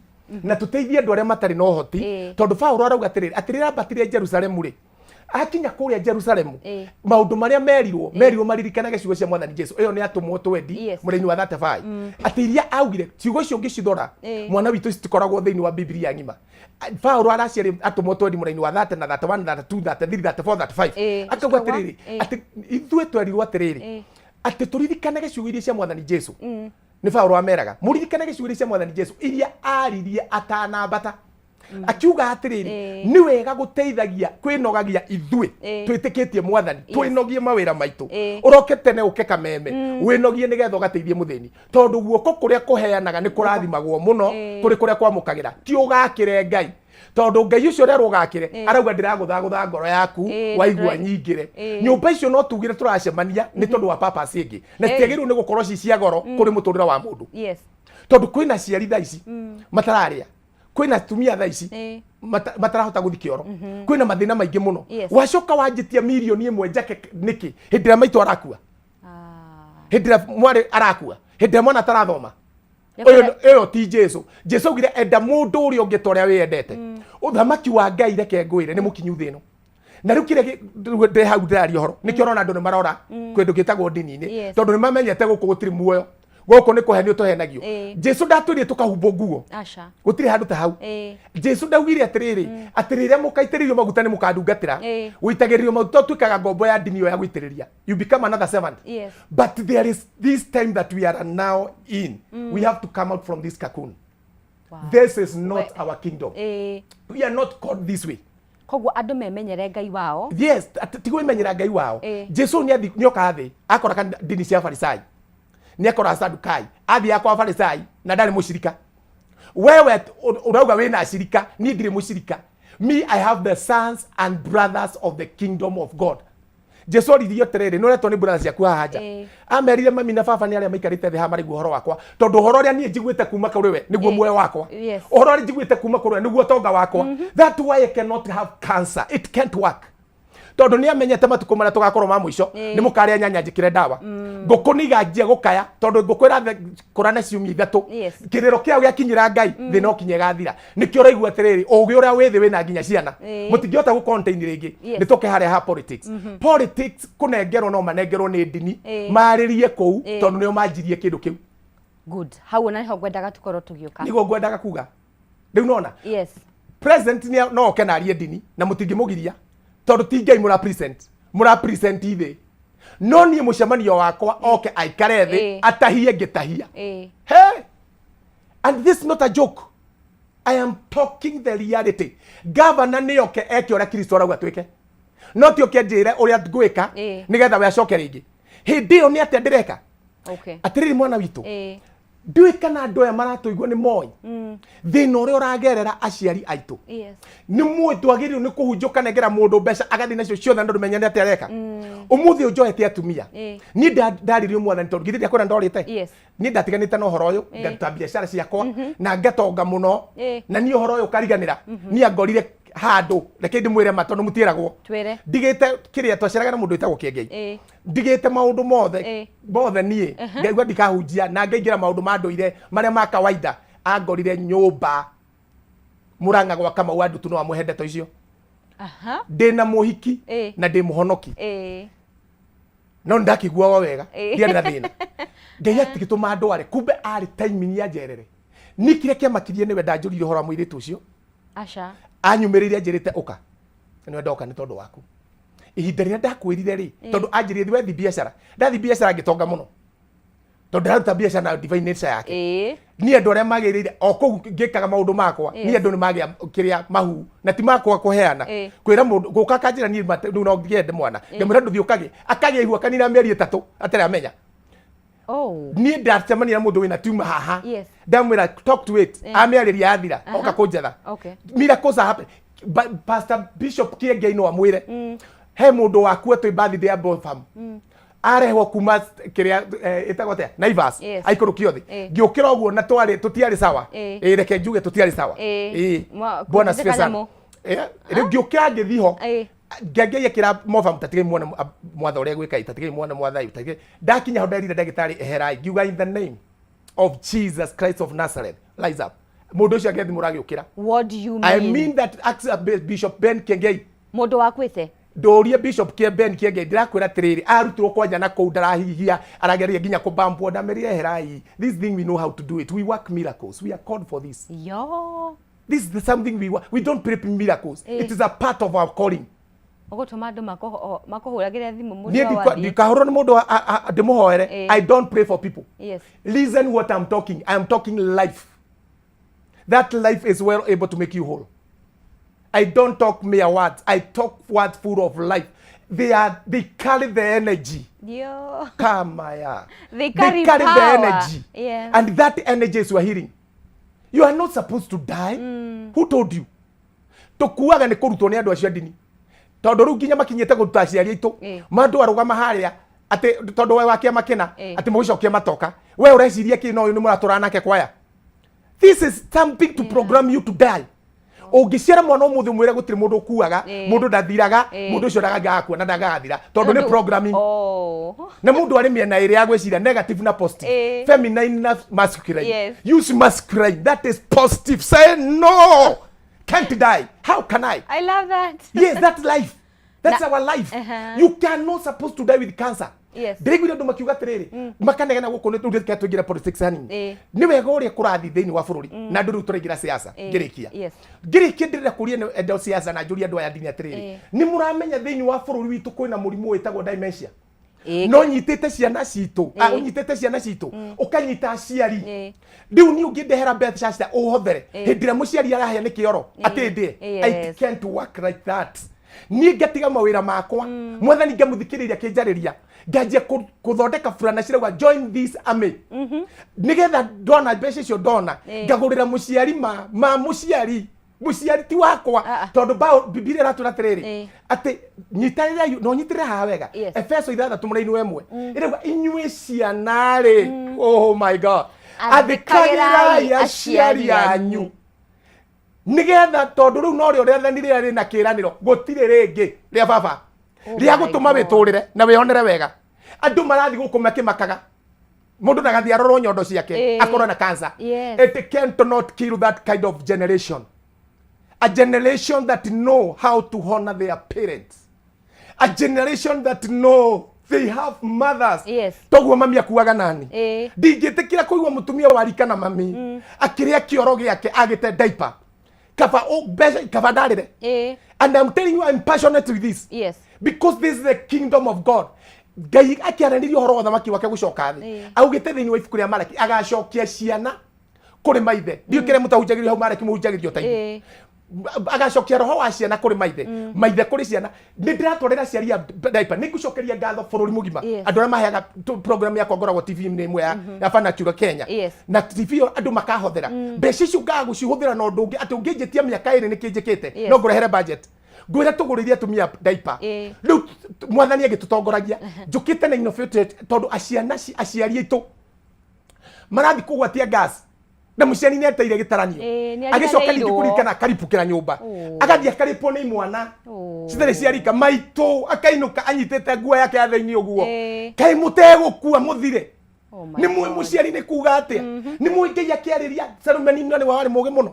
na tũteithie andũ arĩa matarĩ na ũhoti, tondũ Paũlũ arauga atĩrĩrĩ, atĩ rĩrĩa ambatire Jerusalemu rĩ, akinya kũrĩa Jerusalemu, maũndũ marĩa merirwo, merirwo maririkanage ciugo cia Mwathani Jesu. Ĩyo nĩ atũmwo twendi, mũrĩmi wa 35, atĩ iria augire ciugo icio ũngĩcithora, mwana witũ, citikoragwo thĩinĩ wa Bibilia ng'ima. Paũlũ araciarĩ atũmwo twendi mũraini wa 30 na 31, 32, 33, 34, 35, akauga Cikauga, atĩrĩrĩ, atĩ ithuĩ twerirwo atĩrĩrĩ, atĩ tũririkanage ciugo iria cia Mwathani Jesu. Nĩ Paũlũ ameraga mũririkanage ciugo iria cia Mwathani Jesu iria aririe atanambata, akiuga atĩrĩrĩ, nĩ wega gũteithagia kwĩnogagia ithuĩ twĩtĩkĩtie Mwathani, twĩnogie mawĩra maitũ. Ũroke tene, ũke Kameme, wĩnogie nĩgetha ũgateithie mũthĩni, tondũ guoko kũrĩa kũheanaga nĩ kũrathimagwo mũno kũrĩ kũrĩa kwamũkagĩra. Ti ũgakĩre Ngai, tondũ Ngai ũcio ũrerwo ũgakĩre arauga ndĩragũthagũtha ngoro yaku. Waigua nyingĩre nyũmba icio, no tugire tũracemania nĩ tondũ wa purpose ĩngĩ, na citiagĩrĩirwo nĩ gũkorwo ci cia goro kũrĩ mũtũrĩre wa mũndũ, tondũ kwĩna aciari thaa ici matararĩa, kwĩna atumia thaa ici matarahota gũthi kĩoro, kwĩna mathĩna maingĩ mũno. Wacoka wanjĩtia mirioni 1 njake nĩkĩ hĩndĩ ĩrĩa maitũ arakua, hĩndĩ ĩrĩa mwarĩ arakua, hĩndĩ ĩrĩa mwana atarathoma? Ũyũ ĩyo ti Jesu. Jesu augire enda mũndũ ũrĩa ũngĩ ta ũrĩa wĩyendete. Ũthamaki wa Ngai, reke ngwĩre, nĩ mũkinyu thĩ ĩno. Na rĩu kĩrĩa rĩu ndĩ hau ndĩraria ũhoro, nĩkĩo ũrona andũ nĩ marora kĩndũ gĩtagwo ndini-inĩ, tondũ nĩ mamenyete gũkũ gũtirĩ muoyo, gũkũ nĩ kũhenio tũhenagio. Jesu ndatwĩrire tũkahumbwo nguo. Aca. Gũtirĩ handũ ta hau. Jesu ndaugire atĩrĩrĩ, atĩ rĩrĩa mũkaitĩrĩrio maguta nĩ mũkandungatĩra. Gũitagĩrĩrio maguta ũtuĩkaga ngombo ya ndini ĩyo ya gũitĩrĩria. You become another servant. But there is this time that we are now in, we have to come out from this cocoon. This is not our kingdom. We are not called this way. Koguo andũ memenyere Ngai wao. Yes, ti kwĩmenyera Ngai wao. Jesu nĩ nĩoka thĩ akora ndini cia Farisai, nĩ akora Sadukai, athiaga kwa Farisai na ndarĩ mũcirika. Wewe ũrauga wĩna acirika, niĩ ndirĩ mũcirika. Me, I have the sons and brothers of the kingdom of God. Jesu oririe atĩrĩrĩ, nĩ ũretwo nĩ brothers ciaku haha nja? Amerire mami na baba nĩ arĩa maikarĩte thĩ haha maraigua ũhoro wakwa, tondũ ũhoro ũrĩa niĩ njiguĩte kuma kũrĩ we nĩguo muoyo wakwa. Ũhoro ũrĩa njiguĩte kuma kũrĩ we nĩguo ũtonga wakwa. That why I cannot have cancer. It can't work, tondũ nĩ amenyete matukũ marĩa tũgakorwo ma mũico. Nĩ mũkarĩa nyanya njĩkĩre ndawa, ngũkũ nĩ iganjia gũkaya, tondũ ngũkũ ĩrakũra na ciumia 3. Kĩrĩro kĩao gĩakinyĩra Ngai, thĩ no kinya ĩgathira. Nĩkĩo ũraigua atĩrĩrĩ, ũgĩ ũrĩa wĩ thĩ wĩna nginya ciana. Mũtingĩhota gũ contain rĩngĩ. Nĩ tũke harĩa ha politics. Politics kũnengerwo no manengerwo nĩ ndini, marĩrie kũu, tondũ nĩo manjirie kĩndũ kĩu. Good, hau ona niho ngwendaga tũkorwo tũgĩũka. Nĩguo ngwendaga kuga rĩu nona president no oke na arie ndini na mũtingĩmũgiria, tondũ ti Ngai mũra present, mũra present thĩ. No niĩ mũcemanio wakwa oke aikare thĩ, atahie ngĩtahia. Hey! And this is not a joke. I am talking the reality. Governor nĩ oke eke ũrĩa Kristo arauga twĩke. No ti oke njĩre ũrĩa ngwĩka nĩgetha we acoke rĩngĩ. Hĩndĩ ĩyo nĩ atĩa ndĩreka? Atĩrĩrĩ mwana witũ, Ndiũĩ kana andũ aya maratũigua nĩ moĩ thĩna ũrĩa ũragerera aciari aitũ. Nĩ mũĩ twagĩrĩirwo nĩ kũhunjia ũkanengera mũndũ mbeca agathiĩ nacio ciothe na ndũmenye nĩ atĩa areka. Ũmũthĩ ũyũ njoete atumia. Niĩ ndaririe mwathani tondũ githĩ ndiakwĩra ndorĩte. Niĩ ndatiganĩte na ũhoro ũyũ, ngaruta biacara ciakwa na ngatonga mũno. Na niĩ ũhoro ũyũ ũkariganĩra. Niĩ angorire handũ, reke ndĩmwĩre ma tondũ mũtiĩragwo. Twĩre. Ndigĩte kĩrĩa twaceraga na mũndũ wĩtagwo Kĩengei. Ndigĩte maũndũ mothe mothe niĩ ngaigua ndikahunjia na ngaingĩra maũndũ ma ndũire marĩa ma kawaida. Angorire nyũmba Murang'a gwa Kamau wa Ndutu no amũhe ndeto icio. Ndĩna mũhiki na ndĩ mũhonoki. No ndakĩiguaga wega. Ndiarĩ na thĩna. Ngai atigĩtũma ndware, kumbe arĩ timing ya njerere. Niĩ kĩrĩa kĩamakirie nĩwe ndanjũririe ũhoro wa mũirĩtu ũcio. Aca. Anyumĩrĩire anjĩrĩte ũka. Nĩwe ndoka nĩ tondũ waku. Ihinda rĩrĩa ndakwĩrire rĩ, tondũ anjĩrire thiĩ wethi biacara. Ndathi biacara ngĩtonga mũno. Tondũ ndĩraruta biacara na divine nature yake. Niĩ andũ arĩa magĩrĩire o kũu ngĩkaga maũndũ makwa, niĩ andũ nĩ magĩa kĩrĩa mahu na ti makwa kũheana. Kwĩra mũndũ gũka akanjĩra niĩ rĩu no ngĩende mwana. Ngamwĩra ndũthiĩ ũkagĩe. Akagĩa ihu akanina mĩeri 3 atarĩ amenya. Niĩ ndacemania na mũndũ wĩna tumor haha. Ndamwĩra talk to it. Amĩarĩria yathira, oka kũnjetha. Miracles are happen. Pastor Bishop Kĩengei no amwĩre. He mũndũ wakua twĩ birthday ya Bonfam. Arehwo kuma kĩrĩa ĩtagwo atĩa? Naivas. Aikũrũkio thĩ. Ngĩũkĩra ũguo na twarĩ tũtiarĩ sawa. Reke njuge tũtiarĩ sawa. Bwana Kũnjĩka asifiwe sana. nyamũ. Rĩu ngĩũkĩra ngĩthiĩ ho. Ngĩangia kĩra Mofam tatigei muone mwatha ũrĩa gwĩka, tatigei muone mwatha tatigei. Ndakinya ho nderire ndagĩtarĩ eherai, ngiuga in the name of Jesus Christ of Nazareth, rise up. Mũndũ ũcio agĩathimũra agĩũkĩra. What do you I mean? mean that Bishop Ben Kiengei. Mũndũ wakuĩte? Ndũrie Bishop Ben Kiengei, ndĩrakwĩra atĩrĩrĩ, arutirwo kwanja na kũu ndarahihia, arageria nginya kũbambwo, ndamerire eherai. This thing we know how to do it. We work miracles. We are called for this. Yo. This is the something we work. We don't pray miracles. It is a part of our calling. Ũgũtũma andũ makũhũragĩre thimũ mũndũ Niĩ wa wathiĩ. ndikahũrwo nĩ mũndũ ndĩmũhoere. I don't pray for people. Listen what I'm talking. I am talking life. That life is well able to make you whole. I don't talk mere words. I talk words full of life. They carry the energy. Yo. Kamaya. They carry They carry the power. energy. And that energy is your healing. You are not supposed to die. Who told you? Tukuaga nĩ kũrutwo nĩ andũ acio a ndini. Tondũ rĩu nginya makinyĩte kũruta aciari aitũ. Mandũ arũgama harĩa atĩ tondũ we wa kĩama kĩna, atĩ mũgĩcokia matoka. We ũreciria kĩ no ũyũ nĩ mũratũra nake kwaya. This is something to program you to die. Ũngĩciara mwana ũmũthĩ ũmwĩre gũtirĩ mũndũ ũkuaga, mũndũ ndathiraga, mũndũ ũcio ndangĩgakua na ndangĩgathira tondũ nĩ programming. Na mũndũ arĩ mĩena ĩrĩ ya gwĩciria, negative na positive. Feminine na masculine. Use masculine, that is positive. Say no, can't die. How can I? I love that. Yes, that's life. That's Na our life. You cannot supposed to die with cancer. Ndĩraiguire andũ makiuga atĩrĩrĩ, makanegena gũkũ nĩ rĩu reke tũingĩre politics hanini. Nĩ wega ũrĩa kũrathiĩ thĩinĩ wa bũrũri na andũ rĩu tũraingĩra siasa. Ngĩrĩkia. Ngĩrĩkia ndĩrenda kũria nĩ andũ siasa na njũrie andũ aya ndini atĩrĩrĩ, nĩ mũramenya thĩinĩ wa bũrũri witũ kwĩna mũrimũ wĩtagwo dementia? No nyitĩte ciana citũ, ũnyitĩte ciana citũ, ũkanyita aciari. Rĩu niĩ ũngĩndehera mbeca cia ũhothere hĩndĩ ĩrĩa mũciari arahĩa nĩ kĩoro atĩ ndĩe. I can't work like that. Niĩ ngatiga mawĩra makwa, mwathani ngamũthikĩrĩria akĩnjarĩria, nganjia kũthondeka burana cirauga join this army, nĩgetha ndona mbeca icio ndona ngagũrĩra mũciari ma mũciari, mũciari ti wakwa. Tondũ Bibilia ĩratwĩra atĩrĩrĩ, atĩ nyitanĩrai, no nyitĩrĩre haha wega. Efeso ithathatũ mũraini wa ĩmwe ĩrauga inyuĩ ciana rĩ, oh my God, athĩkagĩrai aciari anyu nĩgetha, tondũ rĩu norĩo rĩathani rĩrĩa rĩna kĩĩranĩro, gũtirĩ rĩngĩ rĩa baba rĩa My gũtũma God. wĩtũrĩre na wĩonere wega. Andũ marathiĩ gũkũ makĩmakaga mũndũ ndagathiĩ arorwo nyondo ciake akorwo na cancer. It can't not kill that kind of generation, a generation that know how to honor their parents, a generation that know they have mothers. Toguo mami akuaga nani. Ndingĩtĩkĩra kũigua mũtumia warika na mami akĩrĩa kĩoro gĩake agĩte diaper, kaba mbeca kaba ndarĩre. And I'm telling you, I'm passionate with this. Because this is the kingdom of God. Ngai akĩaranĩria ũhoro wa ũthamaki wake gũcoka thĩ, augĩte thĩinĩ wa ibuku rĩa Malaki agacokia ciana kũrĩ maithe. Ndiũĩ kĩrĩa mũtahunjagĩrio hau Malaki, mũhunjagĩrio ta ithuĩ. Agacokia roho wa ciana kũrĩ maithe, maithe kũrĩ ciana. Nĩ ndĩratwarĩra aciari a diaper. Nĩ ngũcokeria ngatho bũrũri mũgima, andũ arĩa maheaga program yakwa. Ngoragwo TV-inĩ ĩmwe ya Vernacular Kenya, na TV ĩyo andũ makahothera mbeca icio, ngaga gũcihũthĩra na ũndũ ũngĩ atĩ ũngĩnjĩtia mĩaka 2 nĩkĩ njĩkĩte, no ngũrehere budget ngwĩre tũgũrĩrie atumia diaper. Rĩu mwathani agĩtũtongoragia, njũkĩte na innovative tondũ aciana aciari aitũ marathi kũgwatia gas na mũciari nĩ ateire gĩtaranio. Ĩĩ, nĩ Agĩcoka ningĩ ariganĩirwo. kũririkana akaripũkĩra nyũmba, agathiĩ akarĩpwo nĩ imwana citarĩ cia rika maitũ, akainũka anyitĩte nguo yake ya thĩinĩ ũguo. Kaĩ mũtegũkua mũthire? Oh my Nĩ mũĩ God. mũciari nĩ kuga atĩa? Nĩ mũĩ Ngai akĩarĩria Solomoni na nĩwe warĩ mũgĩ mũno,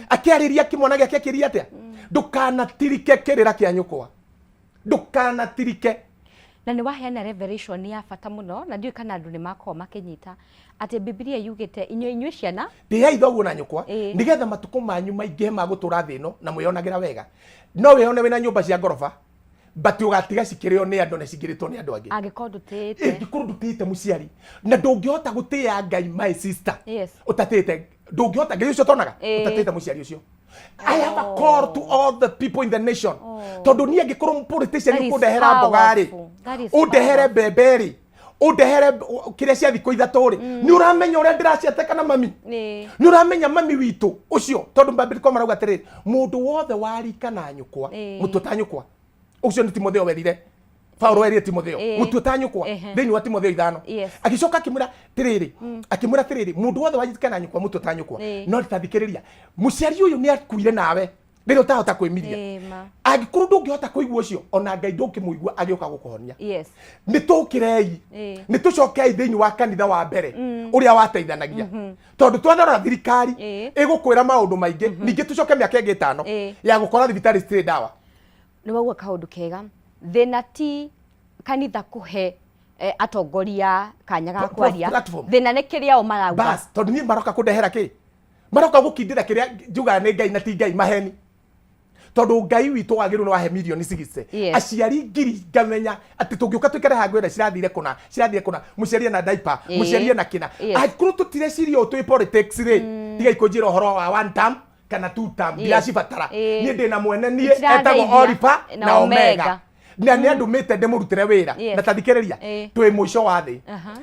akĩarĩria kĩmwana gĩake akĩria atĩa? Ndũkanatirike kĩrĩra kĩa nyũkwa, ndũkanatirike. Na nĩ waheana revelation ya bata mũno, na ndiũĩ kana andũ nĩ makorwo makĩnyita atĩ Bibilia yugĩte inyuĩ ciana, tĩyai thoguo na nyũkwa, nĩgetha matukũ manyu maingĩhe ma gũtũra thĩ ĩno na mwĩyonagĩra wega. No wĩyone wĩna nyũmba cia ngoroba, but ũgatiga cikĩrĩo nĩ andũ na cingĩrĩtwo nĩ andũ angĩ angĩkorwo ndũtĩĩte. Ĩngĩkorwo ndũtĩĩte mũciari, na ndũngĩhota gũtĩĩa Ngai, my sister, ũtatĩĩte, ndũngĩhota Ngai ũcio tonaga ũtatĩĩte mũciari ũcio. I have a call to all the people in the nation, tondũ niĩ angĩkorwo politician That is ũkũndehera mboga rĩ, powerful. That is ũndehere powerful. mbembe rĩ, ũndehere kĩrĩa cia thikũ 3 rĩ, nĩ ũramenya ũrĩa ndĩraciateka na mami? Nĩ ũramenya mami witũ ũcio? Tondũ mbambĩrĩko marauga atĩrĩrĩ, mũndũ wothe warika na nyũkwa, mũtwe ta nyũkwa. Ũcio nĩ Timotheo werire Paulo, werire Timotheo, mũtwe ta nyũkwa, thĩinĩ wa Timotheo 5. Agĩcoka akĩmwĩra atĩrĩrĩ, akĩmwĩra atĩrĩrĩ, mũndũ wothe warika na nyũkwa, mũtwe ta nyũkwa. No tathikĩrĩria, mũciari ũyũ nĩ akuire nawe rĩrĩa ũtahota kwĩmiria. Ĩĩ, ma. Angĩkorwo ndũngĩhota kũigua ũcio, ona Ngai ndũngĩmũigua agĩũka gũkũhonia. Nĩ tũkĩrei, nĩ tũcokei thĩinĩ wa kanitha wa mbere ũrĩa wateithanagia, tondũ twanarora thirikari ĩgũkwĩra maũndũ maingĩ. Ningĩ tũcoke mĩaka ĩngĩ 5 ya gũkora thibitarĩ citirĩ ndawa. Nĩ wauga kaũndũ kega. Thĩna ti kanitha kũhe atongoria kanya ga kwaria. Platform. Thĩna nĩ kĩrĩa o marauga. Bas, tondũ niĩ maroka kũndehera kĩ? Maroka gũkindĩra kĩrĩa njugaga nĩ Ngai na ti Ngai, maheni, tondũ Ngai witũ wagĩrĩirwo nĩ wahe mirioni 60 aciari ngiri, ngamenya atĩ tũngĩũka tũikare haha ngwĩra cirathire kũna, cirathire kũna, mũciari ena diaper, mũciari ena kĩna. Angĩkorwo tũtireciria ũũ twĩ politics rĩ, tigai kũnjĩra ũhoro wa one term kana two term. Ndiracibatara. Niĩ ndĩna mwene niĩ etagwo Itirandeithia. Oliver na na Omega, Omega. Na nĩ andũmĩte ndĩmũrutĩre wĩra. Na tathikĩrĩria, twĩ mũico wa thĩ.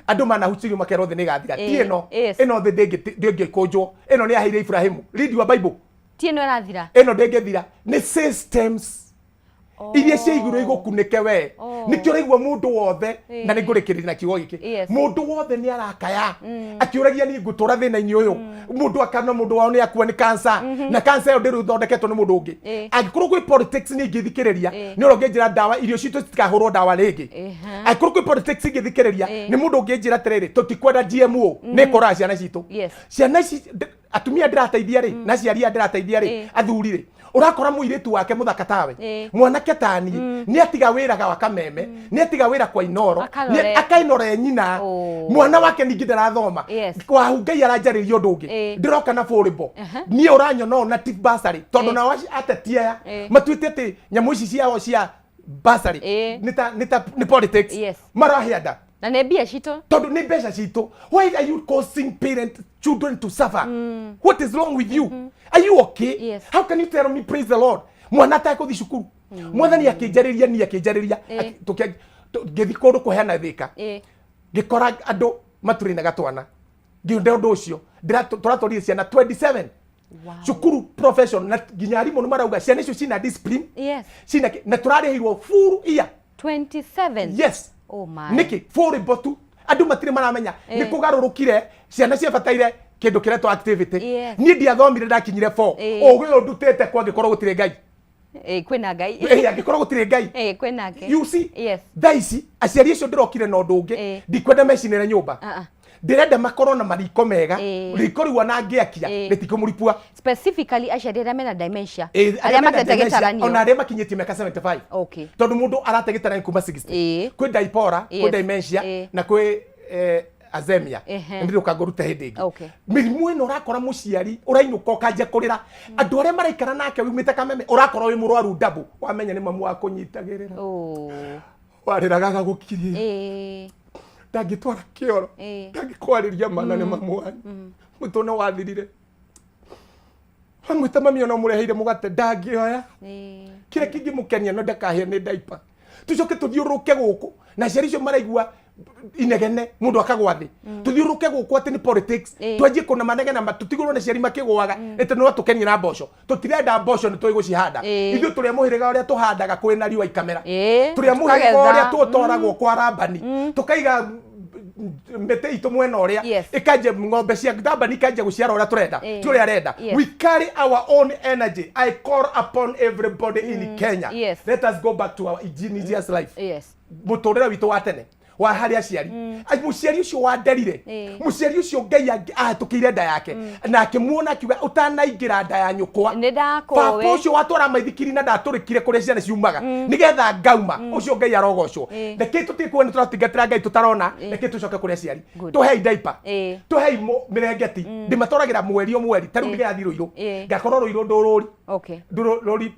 Andũ manahucirio makerwo thĩ nĩ ĩgathira, ti ĩno. Ĩno thĩ ndĩngĩkũnjwo, ĩno nĩ yaheire Ibrahimu. Read your Bible. Ti ĩno ĩrathira. Ĩno ndĩngĩthira, nĩ systems iria cia igũrũ igũkunĩke we. Nĩkĩo ũraigua mũndũ wothe, na nĩ ngũrĩkĩrĩria na kiugo gĩkĩ, mũndũ wothe nĩ arakaya akĩũragia niĩ ngũtũra thĩna-inĩ ũyũ. Mũndũ akana mũndũ wao nĩ akua nĩ cancer, na cancer ĩyo ndĩrĩ ĩthondeketwo nĩ mũndũ ũngĩ. Angĩkorwo gwĩ politics niĩ ingĩthikĩrĩria, nĩ ũrĩa ũngĩnjĩra ndawa, irio citũ citikahũrwo ndawa rĩngĩ. Angĩkorwo gwĩ politics ingĩthikĩrĩria, nĩ mũndũ ũngĩnjĩra atĩrĩrĩ, tũtikwenda GMO, nĩ ĩkũraga ciana citũ. Ciana ici atumia ndĩrateithia rĩ, na aciari aya ndĩrateithia rĩ, athuri rĩ, ũrakora mũirĩtu wake mũthaka tawe, mwanake taniĩ, nĩ atiga wĩra wa Kameme, nĩ atiga wĩra kwa Inoro, Akarore. Akainore nyina. Mwana wake ningĩ ndarathoma. Wahu Ngai aranjarĩria ũndũ ũngĩ. Ndĩroka na bũrĩbo niĩ ũranyona ũũ na ti basarĩ, tondũ nao ateti aya matuĩte atĩ nyamũ ici ciao cia basarĩ nĩ ta nĩ politics marahe nda. Na nĩ mbia citũ. Tondũ nĩ mbeca citũ. Why are you causing parent children to suffer? What is wrong with you? Are you okay? How can you tell me praise the Lord mwana atekũthi cukuru? Mwathani akĩnjarĩria niĩ, akĩnjarĩria, ngĩthi kũndũ kũheana thĩka, ngĩkora andũ maturinaga twana, ngĩenda ũndũ ũcio. Tũratwarire ciana 27 cukuru profession, na nginya arimũ nĩ marauga ciana icio cina discipline, cina na tũrarĩhirwo full year. 27? Yes. Oh my. Nĩkĩ bũrĩmbo tu andũ matirĩ maramenya nĩ kũgarũrũkire, ciana ciabataire kĩndũ kĩretwo activity. Niĩ ndiathomire, ndakinyire 4. Ũgĩ ũyũ ndutĩte kwa angĩkorwo gũtirĩ Ngai. Kwĩna Ngai. Angĩkorwo gũtirĩ Ngai. Kwĩnake. You see? Thaa ici aciari acio ndĩrokire na ũndũ ũngĩ. Ndikwenda mecinĩre nyũmba. Ndĩrenda makorwo na mariko mega. Riko rĩu ona ngĩakia rĩtikũmũripua. Specifically aciari arĩa mena dementia, arĩa arĩa mena matete dementia, gĩtaranio. Ona arĩa makinyĩtie mĩaka 75, tondũ mũndũ arate gĩtaranio kuma 60. Kwĩ dipora, kwĩ dementia, na kwĩ azemia. Ndĩrũka ngũrute hĩndĩ ĩngĩ. Mĩrimũ ĩno ũrakora mũciari ũrainũka ũkanjia kũrĩra, andũ arĩa maraikara nake umĩte Kameme, ũrakora wĩ mũrwaru ndabu, wamenya nĩ mamu wa kũnyitagĩrĩra, warĩraga agagũkiria, ndangĩtwara kĩoro, ndangĩkwarĩria mana, nĩ mamu wanyu. Mũtwe nĩ wathirire. Amwĩta mami ona mũreheire mũgate ndangĩoya. Ĩĩ. Kĩrĩa kĩngĩmũkenia no ndakahĩa nĩ ndaipa. Tũcoke tũthiũrũrũke gũkũ na aciari icio maraigua inegene mũndũ akagwa thĩ. Tũthiũrũrũke gũkũ atĩ nĩ politics. Ĩĩ. Twanjie kũna manegene ma tũtigũrwo nĩ aciari makĩgũaga ĩtĩ no tũkenie na mboco. Tũtirenda mboco nĩ tũĩ gũcihanda. Ĩĩ. Ithuĩ tũrĩ a mũhĩrĩga ũrĩa tũhandaga kwĩna riũa ikamera. Ĩĩ. Tũrĩ a mũhĩrĩga Tũkagetha. ũrĩa tũtwaragwo kwa Labani. Tũkaiga mĩtĩ itũ mwena ũrĩa Yes. ĩkanjia ng'ombe cia Labani ikanjia gũciara ũrĩa tũrenda Ĩĩ. ti ũrĩa arenda. Yes. We carry our own energy. I call upon everybody in Kenya. Yes. Let us go back to our indigenous life. Yes. Mũtũrĩre witũ wa tene wa harĩ aciari. Ai, mũciari ũcio wanderire, Ĩĩ. mũciari ũcio Ngai ahĩtũkĩire nda yake na akĩmuona akiuga ũtanaingĩra nda ya nyũkwa Nĩ ndakũĩ. baba ũcio watwara maithikiri na ndatũrĩkire kũrĩa ciana ciumaga nĩgetha ngauma ũcio Ngai arogocwo. Ĩĩ. Reke tũtige kuona tũratungatĩra Ngai tũtarona, reke tũcoke kũrĩ aciari. Good. Tũhei diaper, Ĩĩ. tũhei mĩrengeti, ndĩmatwaragĩra mweri o mweri. Ta rĩu ndĩrathiĩ Rũirũ, Ĩĩ. ngakorwo Rũirũ ndũrũri Okay. ndũrũri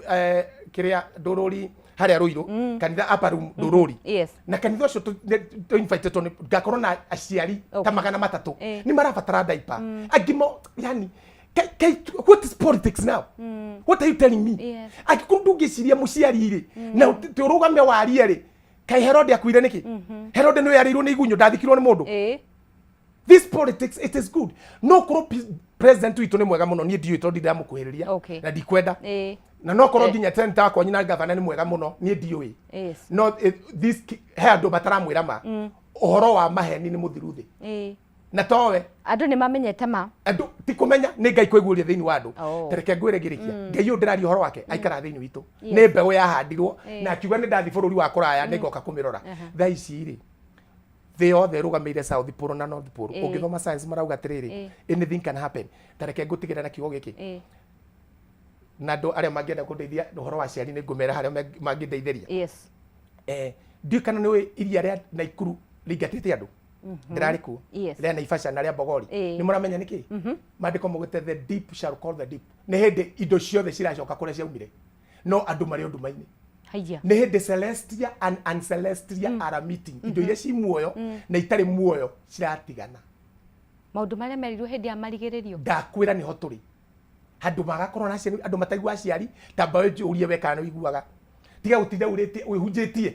kĩrĩa ndũrũri harĩa Rũirũ kanitha upper room ndũrũri. Yes. Na kanitha ũcio tũ invite tũ ngakorwo na aciari ta Okay. 300 Ĩĩ. nĩ marabatara diaper angĩ mo yani what is politics now? What are you telling me? Yes. Angĩkorwo ndũngĩciria mũciari rĩ na ũrũgame warie rĩ, kaĩ Herode akuire nĩkĩ? Herode nĩwe arĩirwo nĩ igunyũ, ndathikirwo nĩ mũndũ. Ĩĩ. This politics, it is good no korwo president witũ nĩ mwega mũno, niĩ ndiũĩ tondũ ndĩramũkuhĩrĩria Okay. na ndikwenda Ĩĩ. na no korwo nginya senator wakwa nyina gavana nĩ mwega mũno, niĩ ndiũĩ. Yes. No this he andũ mataramwĩra ma ũhoro wa maheni nĩ mũthiru thĩ Ĩĩ. na towe. Andũ nĩ mamenyete ma. Andũ ti kũmenya nĩ Ngai kwĩguũria thĩinĩ wa andũ. Oh. Ta reke ngwĩre ngĩrĩkia, Ngai ũyũ ndĩraria ũhoro wake aikaraga thĩinĩ witũ. Nĩ mbeũ yahandirwo na akiuga nĩ ndathiĩ bũrũri wa kũraya nĩ ngoka kũmĩrora. Thaa ici rĩ, thĩ yothe ĩrũgamĩire South Pole na North Pole. Ĩĩ. Ũngĩthoma science marauga atĩrĩrĩ, Ĩĩ. anything can happen. Ta reke ngũtigĩre na kiugo gĩkĩ Ĩĩ. na andũ arĩa mangĩenda kũndeithia ũhoro wa aciari nĩ ngũmera harĩa mangĩndeithĩria. Yes. Ndiũĩ kana nĩ ũĩ iria rĩa Naikuru rĩingatĩte andũ ndĩrarĩ kuo, Yes. rĩa Naivasha na rĩa Mbogori. Ĩĩ. Nĩ mũramenya nĩkĩ maandĩko maugĩte the deep shall call the deep? Nĩ hĩndĩ indo ciothe ciracoka kũrĩa ciaumire, no andũ marĩ o nduma-inĩ. Haiya. Nĩ hĩndĩ celestia and uncelestia are meeting, indo iria ci muoyo na itarĩ muoyo ciratigana. Maũndũ marĩa merirwo hĩndĩ ya marigĩrĩrio. Ndakwĩra nĩho tũrĩ, handũ magakorwo na aciari andũ mataigua aciari. Tamba ũrie we kana nĩ ũiguaga, tiga gũtinda urĩtie wĩhunjĩtie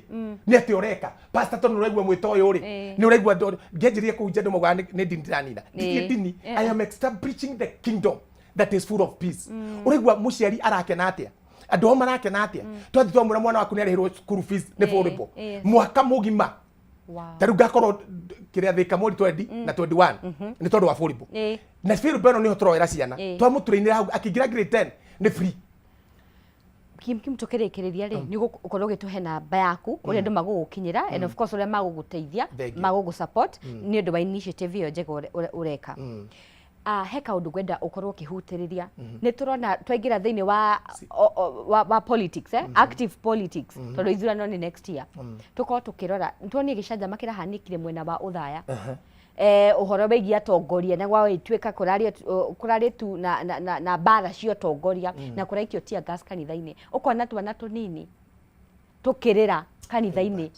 nĩ atĩ ũreka pastor tondũ nĩ ũraigua mwĩto ũyũ rĩ, Ĩĩ. nĩ ũraigua ngĩanjĩrĩria kũhunjia andũ maugaga nĩ ndini ndĩranina. Nditie Ĩĩ. ndini. Ĩĩ. I am establishing the kingdom that is full of peace. Ũraigua mũciari arakena atĩa? Andũ ao marakena atĩa twathiĩ twamwĩra mwana waku nĩ arĩhĩrwo school fees nĩ Ĩĩ, affordable ĩĩ. mwaka mũgima? Wow. Ta rĩu ngakorwo kĩrĩa Thika mweri 20 na 21 nĩ tondũ wa affordable Ĩĩ. na affordable ĩno nĩho tũroera ciana. Ĩĩ. Twamũtũrainĩra hau akĩingĩra grade 10 nĩ free. Kim Kim, tukĩrĩkĩrĩria rĩ, nĩ ũgũkorwo ũgĩtũhe namba yaku ũrĩa andũ magũgũkinyĩra and of course ũrĩa magũgũteithia, Thank you. magũgũ support nĩ ũndũ wa initiative ĩyo njega ũreka. He kaũndũ ngwenda ũkorwo ũkĩhutĩrĩria. Nĩ tũrona twaingĩra thĩinĩ wa, wa politics, active politics, tondũ ithurano nĩ next year. Tũkorwo tũkĩrora tuonie gĩcanjama kĩrahanĩkire mwena wa Ũthaya, ũhoro wĩgiĩ atongoria na gwagĩtuĩka kũrarĩ tu na mbara cia ũtongoria na kũraikio tear gas kanitha-inĩ, ũkona twana tũnini tũkĩrĩra kanitha-inĩ.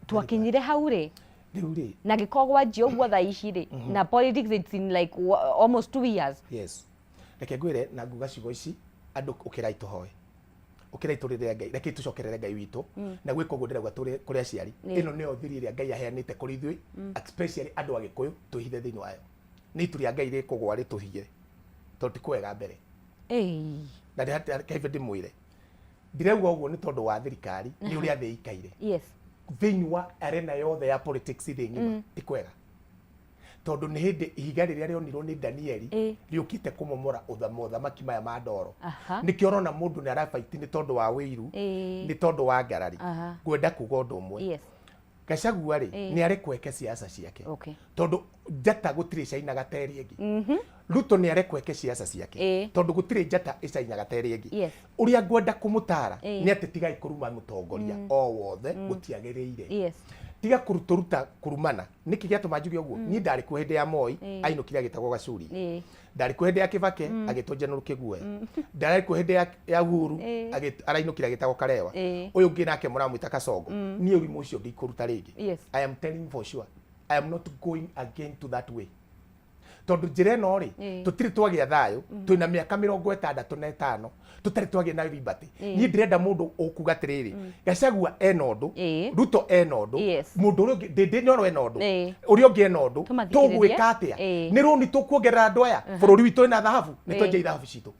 Twakinyire hau rĩ? Rĩu rĩ, Na gĩkorwo gwanjia ũguo thaa ici rĩ, na politics it's in like almost 2 years. Yes, reke ngwĩre na nguga ciugo ici, andũ ũkĩrai tũhoe, ũkĩrai tũrĩrĩre Ngai, reke tũcokerere Ngai witũ. Na gwĩka ũguo ndĩrauga tũrĩ kũrĩ aciari, ĩno nĩyo thiri ĩrĩa Ngai aheanĩte kũrĩ ithuĩ, especially andũ a Gĩkũyũ, twĩhithe thĩinĩ wayo. Nĩ itu rĩa Ngai rĩkũgwa rĩtũhie tondũ ti kwega mbere. Ĩi. Na kaibe ndĩmwĩre, ndirauga ũguo nĩ tondũ wa thirikari, nĩ ũrĩa thĩ ĩikaire. Thĩinĩ wa arena yothe ya politics thĩ ng'ima ti kwega, tondũ nĩ hĩndĩ ihiga rĩrĩa rĩonirwo nĩ Danieli rĩũkĩte kũmomora mothamaki maya ma ndoro. Nĩkĩo ũrona mũndũ nĩ arabaiti nĩ tondũ wa wĩiru, nĩ tondũ wa ngarari. Ngwenda kuga ũndũ ũmwe. Gachagua rĩ, nĩ arekwo eke siasa ciake, tondũ njata gũtirĩ cainaga ta ĩrĩa ĩngĩ. Ruto nĩ arekwo eke siasa ciake, tondũ gũtirĩ njata ĩcainaga ta ĩrĩa ĩngĩ. Ũrĩa ngwenda kũmũtara nĩ atĩ tigai kũruma mũtongoria o wothe, gũtiagĩrĩire. Tiga kũrutũruta kũrumana. Nĩkĩ gĩatũma njuge ũguo? Niĩ ndarĩ kuo hĩndĩ ya Moi, ainũkire agĩtagwo Gacuri. Ndarĩ kuo hĩndĩ ya Kĩbake, agĩtwo General Kĩguoya. Ndarĩ kuo hĩndĩ ya Uhuru, arainũkire agĩtagwo Karewa. Ũyũ ũngĩ nake mũramwĩta Kasongo. Niĩ ũrimũ ũcio ndikũruta rĩngĩ. I am telling you for sure, I am not going again to that way. Tondũ njĩra ĩno rĩ, tũtirĩ twagĩa thayũ, twĩna mĩaka 65 tũtarĩ twagĩa na liberty. Niĩ ndĩrenda mũndũ ũkuga atĩrĩrĩ, Gachagua ena ũndũ, Ruto ena ũndũ, mũndũ ũrĩa ũngĩ Ndĩndĩ Nyoro ena ũndũ, ũrĩa ũngĩ ena ũndũ, Tũmathikĩrĩrie. Tũgwĩka atĩa? Nĩ rũni tũkuongerera andũ aya? Bũrũri witũ wĩna thahabu, nĩ twenje ithahabu citũ.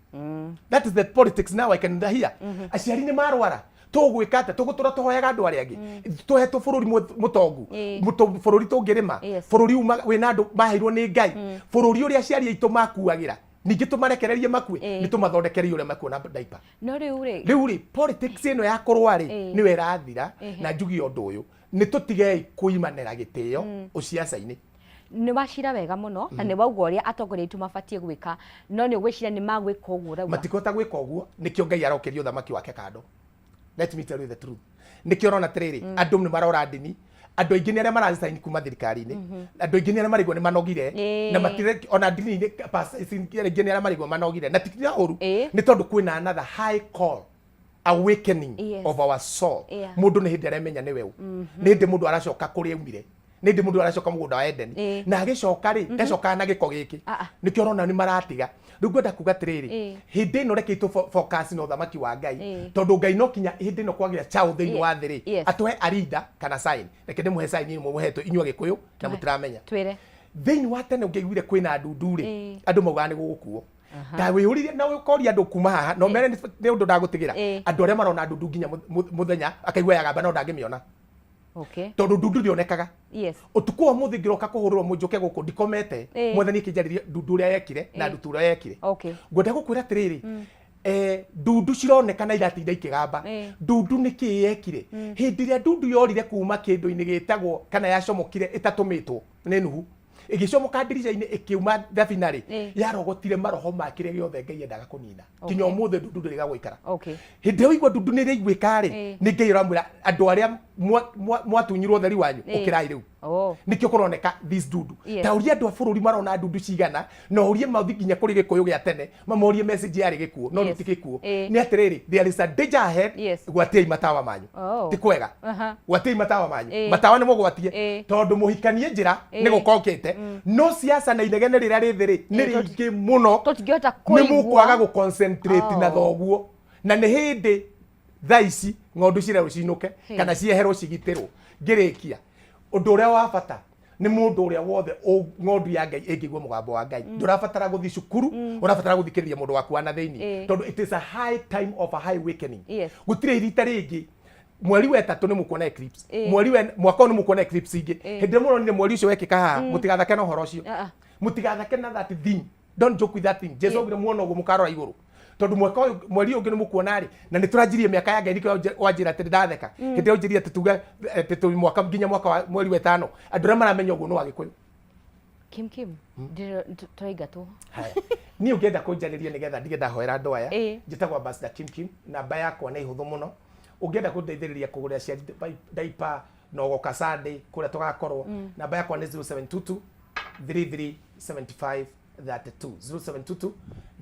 That is the politics now I can hear. Aciari nĩ marwara, tũgwĩka atĩa? Tũgũtũra tũhoyaga andũ arĩa angĩ? Tũhetwo bũrũri mũtongu, bũrũri tũngĩrĩma, bũrũri uma wĩna andũ maheirwo nĩ Ngai, bũrũri ũrĩa aciari aitũ makuagĩra, ningĩ tũmarekererie makue? Nĩ tũmathondekerie ũrĩa makuona diaper. No rĩu rĩ, Rĩu rĩ, politics ĩno ya kũrũa rĩ, nĩyo ĩrathira. Na njugie ũndũ ũyũ, nĩ tũtigei kũimanĩra gĩtĩo ũciaca-inĩ. Nĩ wacira wega mũno na nĩ wauga ũrĩa atongoria aitũ mabatiĩ gwĩka, no nĩ ũgwĩciria nĩ magwĩka ũguo ũrauga? Matikũhota gwĩka ũguo, nĩkĩo Ngai arokeria ũthamaki wake kando. Let me tell you the truth, nĩkĩo ũrona atĩrĩrĩ, andũ nĩ marora ndini, andũ aingĩ nĩ arĩa mararesign kuma thirikari-inĩ, andũ aingĩ nĩ arĩa marigwo nĩ manogire, na matire ona ndini-inĩ, pastors aingĩ nĩ arĩa marigwo manogire, na ti na ũru, nĩ tondũ kwĩna another high call, awakening of our soul. Mũndũ nĩ hĩndĩ aremenya nĩwe ũ, nĩ hĩndĩ mũndũ aracoka kũrĩa aumire, nĩ hĩndĩ mũndũ aracoka mũgũnda wa Edeni. Na agĩcoka rĩ, ndacokaga na gĩko gĩkĩ. Ah, ah. Nĩkĩo ũrona nĩ maratiga. Rĩu ngwenda kuga atĩrĩrĩ, hĩndĩ ĩno rekei tũ focus na ũthamaki wa Ngai, tondũ Ngai no kinya hĩndĩ ĩno kwagĩa chaũ thĩinĩ wa thĩ rĩ, atũhe arinda kana sign. Reke ndĩmũhe sign ĩmwe mũhetwo inyuĩ Agĩkũyũ na mũtiramenya. Twĩre. Thĩinĩ wa tene ũngĩaiguire kwĩna ndundu rĩ, andũ maugaga nĩ gũgũkuo. Ta wĩyũririe na ũkoria andũ kuma haha no mere nĩ ũndũ ndagũtigĩra. Andũ arĩa marona ndundu nginya mũthenya akaigua yagamba no ndangĩmĩona, tondũ ndundu ndĩonekaga. Ũtukũ wa mũthĩ ngĩroka kũhũrĩrwo mũnjũke gũkũ ndikomete, Mwathani akĩnjarĩria ndundu ũrĩa yekire na ndutu ũrĩa yekire. Ngwenda gũkwĩra atĩrĩrĩ, ndundu cironekana iratinda ikĩgamba. Ndundu nĩ kĩĩ yekire? Hĩndĩ ĩrĩa ndundu yorire kuma kĩndũ-inĩ gĩtagwo kana yacomokire ĩtatũmĩtwo nĩ Nuhu, ĩgĩcomoka ndirica-inĩ ĩkiuma thabina rĩ, yarogotire maroho ma kĩrĩa gĩothe Ngai endaga kũnina. Nginya ũmũthĩ ndundu ndĩrĩga gũikara. Hĩndĩ ĩrĩa ũigua ndundu nĩ ĩraiguĩka rĩ, nĩ Ngai ũramwĩra andũ arĩa mwatunyirwo ũtheri wanyu, ũkĩrai rĩu. Nĩkĩo kũroneka this ndundu. Ta ũria andũ a bũrũri marona ndundu cigana, na ũrie mathi nginya kũrĩ Gĩkũyũ gĩa tene mamorie message yarĩ gĩkuũ, no rĩu ti gĩkuũ. Nĩ atĩrĩrĩ, there is a danger ahead. Gwatiai matawa manyu. Ti kwega. Gwatiai matawa manyu. Matawa nĩ mũgwatie, tondũ mũhikanie njĩra nĩ gũka okĩte, no siasa na inegene rĩrĩa rĩ thĩ rĩ, nĩ rĩingĩ mũno. Tũtingĩhota Nĩ kũigua. mũkwaga gũ concentrate na thoguo, na nĩ hĩndĩ thaa ici ng'ondu cirerwo cinũke kana cieherwo cigitĩrwo. Ngĩrĩkia, ũndũ ũrĩa wa bata nĩ mũndũ ũrĩa wothe ng'ondu ya Ngai ĩngĩigua mũgambo wa Ngai. Ndũrabatara gũthiĩ cukuru, ũrabatara gũthikĩrĩria mũndũ waku wa na thĩinĩ, tondũ it is a high time of a high awakening. Gũtirĩ rita rĩngĩ. Mweri wa ĩtatũ nĩ mũkuona eclipse. Mweri wa mwaka ũyũ nĩ mũkuona eclipse ingĩ. Hĩndĩ ĩrĩa mũronire mweri ũcio wekĩka haha, mũtigathake na ũhoro ũcio. Ah, ah. Mũtigathake na that thing. Don't joke with that thing. Jesu augire muona ũguo mũkarora igũrũ, tondũ mwaka ũyũ, mweri ũyũ ũngĩ nĩ mũkuona rĩ, na nĩ tũranjirie mĩaka ya Ngai. Nĩkĩo wanjĩra atĩ ndatheka hĩndĩ ĩrĩa ũnjĩrire atĩ tuge atĩ tũrĩ mwaka nginya mwaka wa mweri wa ĩtano. Andũ arĩa maramenya ũguo nĩ wa Gĩkũyũ. Kim Kim, tũraingatwo. Haya. Niĩ ũngĩenda kũnjarĩria nĩgetha ndige ndahoera andũ aya, njĩtagwo Ambassador Kim Kim. Namba yakwa nĩ hũthũ mũno. Ũngĩenda kũndeithĩrĩria kũgũrĩra ciari diaper na ũgoka Sunday kũrĩa tũgakorwo, namba yakwa nĩ 0722 33 75 32, 0722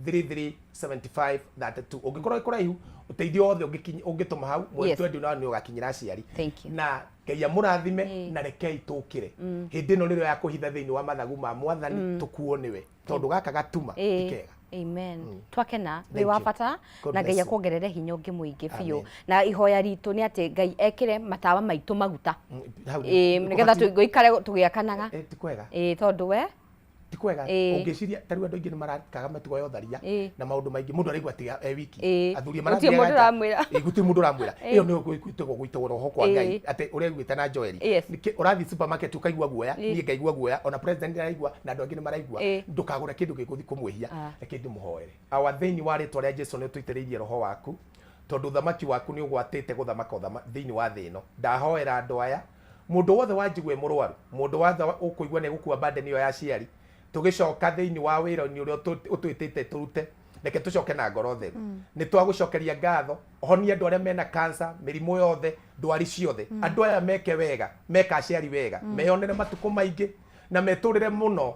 33 75 32. Ũngĩkorwo wĩ kũraihu, ũteithio wothe ũngĩtũma hau mweri 20 na nĩ ũgakinyĩra aciari. Thank you. Na Ngai amũrathime, na rekei tũkĩre. Hĩndĩ ĩno nĩrĩo ya kũhitha thĩinĩ wa mathagu ma Mwathani, tũkuo nĩwe, tondũ gaka gatuma ti kega. Amen. Twakena wĩ Thank wa you. bata God na Ngai bless you. akuongerere hinya ũngĩ mũingĩ biũ. Amen. Na ihoya ritũ nĩ atĩ Ngai ekĩre matawa maitũ maguta. Hau Nĩgetha nĩ tũikare tũgĩakanaga. Ti kwega. Tondũ we Ti kwega. Ũngĩciria ta rĩu andũ aingĩ nĩ marakaga mĩtugo ya ũtharia na maũndũ maingĩ, mũndũ araigua tiga e wiki. Athuri Gũtirĩ mũndũ marathiaga nja. ũramwĩra. Gũtirĩ mũndũ ũramwĩra. Ĩyo nĩyo gwĩtagwo gũitwo roho kwa Ngai, atĩ ũreiguĩte na Joel. Nĩkĩ ũrathiĩ supermarket ũkaigua guoya? Niĩ ngaigua guoya, ona president nĩ araigua na andũ angĩ nĩ maraigua. Ndũkagũre kĩndũ gĩgũthiĩ kũmwĩhia. Reke ndĩmũhoere. Awa, thĩinĩ wa rĩtwa rĩa Jesu, nĩ ũtũitĩrĩirie roho waku, tondũ ũthamaki waku nĩ ũgwatĩte gũthamaka thĩinĩ wa thĩ ĩno. Ndahoera andũ aya, mũndũ wothe wanjigua e mũrwaru, mũndũ wothe ũkũigua nĩ egũkua burden ĩyo ya aciari, tũgĩcoka thĩinĩ wa wĩra-inĩ ũrĩa ũtwĩtĩte tũrute, reke tũcoke na ngoro theru. Nĩ twagũcokeria ngatho. Honia andũ arĩa mena cancer, mĩrimũ yothe, ndwari ciothe. Andũ aya meke wega, meka aciari wega, meyonere matukũ maingĩ na metũrĩre mũno.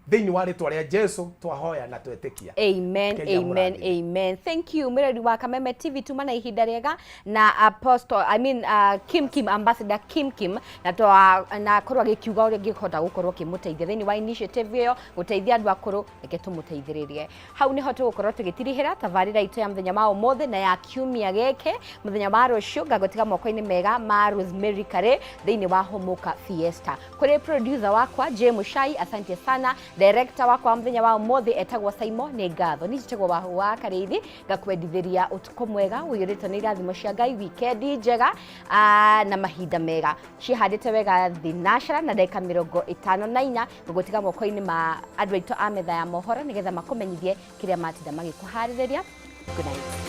Thĩinĩ wa rĩtwa rĩa Jesu twahoya na twetĩkia. Amen. Kenya. Amen. Mũrathime. Amen. Thank you, mwĩrori wa Kameme TV. Tuma na ihinda rĩega na Apostle, I mean, Kim Kim, Ambassador Kim Kim, na twa na korwo agĩkiuga ũrĩa ngĩhota gũkorwo kĩmũteithia thĩinĩ wa initiative ĩyo gũteithia andũ akũrũ. Reke tũmũteithĩrĩrie. Hau nĩho tũgũkorwo tũgĩtirihĩra tabarĩra itũ ya mũthenya wa ũmũthĩ na ya kiumia gĩkĩ. Mũthenya wa rũciũ ngagũtiga moko-inĩ mega ma Rosemary Kare thĩinĩ wa Hũmũka Fiesta. Kũrĩ producer wakwa J Mushai, asante sana. Director wakwa wa mũthenya wa ũmũthĩ etagwo Saimo, nĩ ngatho. Niĩ njĩtagwo Wahu wa Karĩithi, ngakwendithĩria ũtukũ mwega ũiyũrĩtwo nĩ irathimo cia Ngai, wikendi njega na mahinda mega. Ciĩhandĩte wega thinacera na ndagĩka 54, ngũgũtiga moko-inĩ ma andũ aitũ a metha ya mohoro nĩgetha makũmenyithie kĩrĩa matinda magĩkũharĩrĩria. Good night.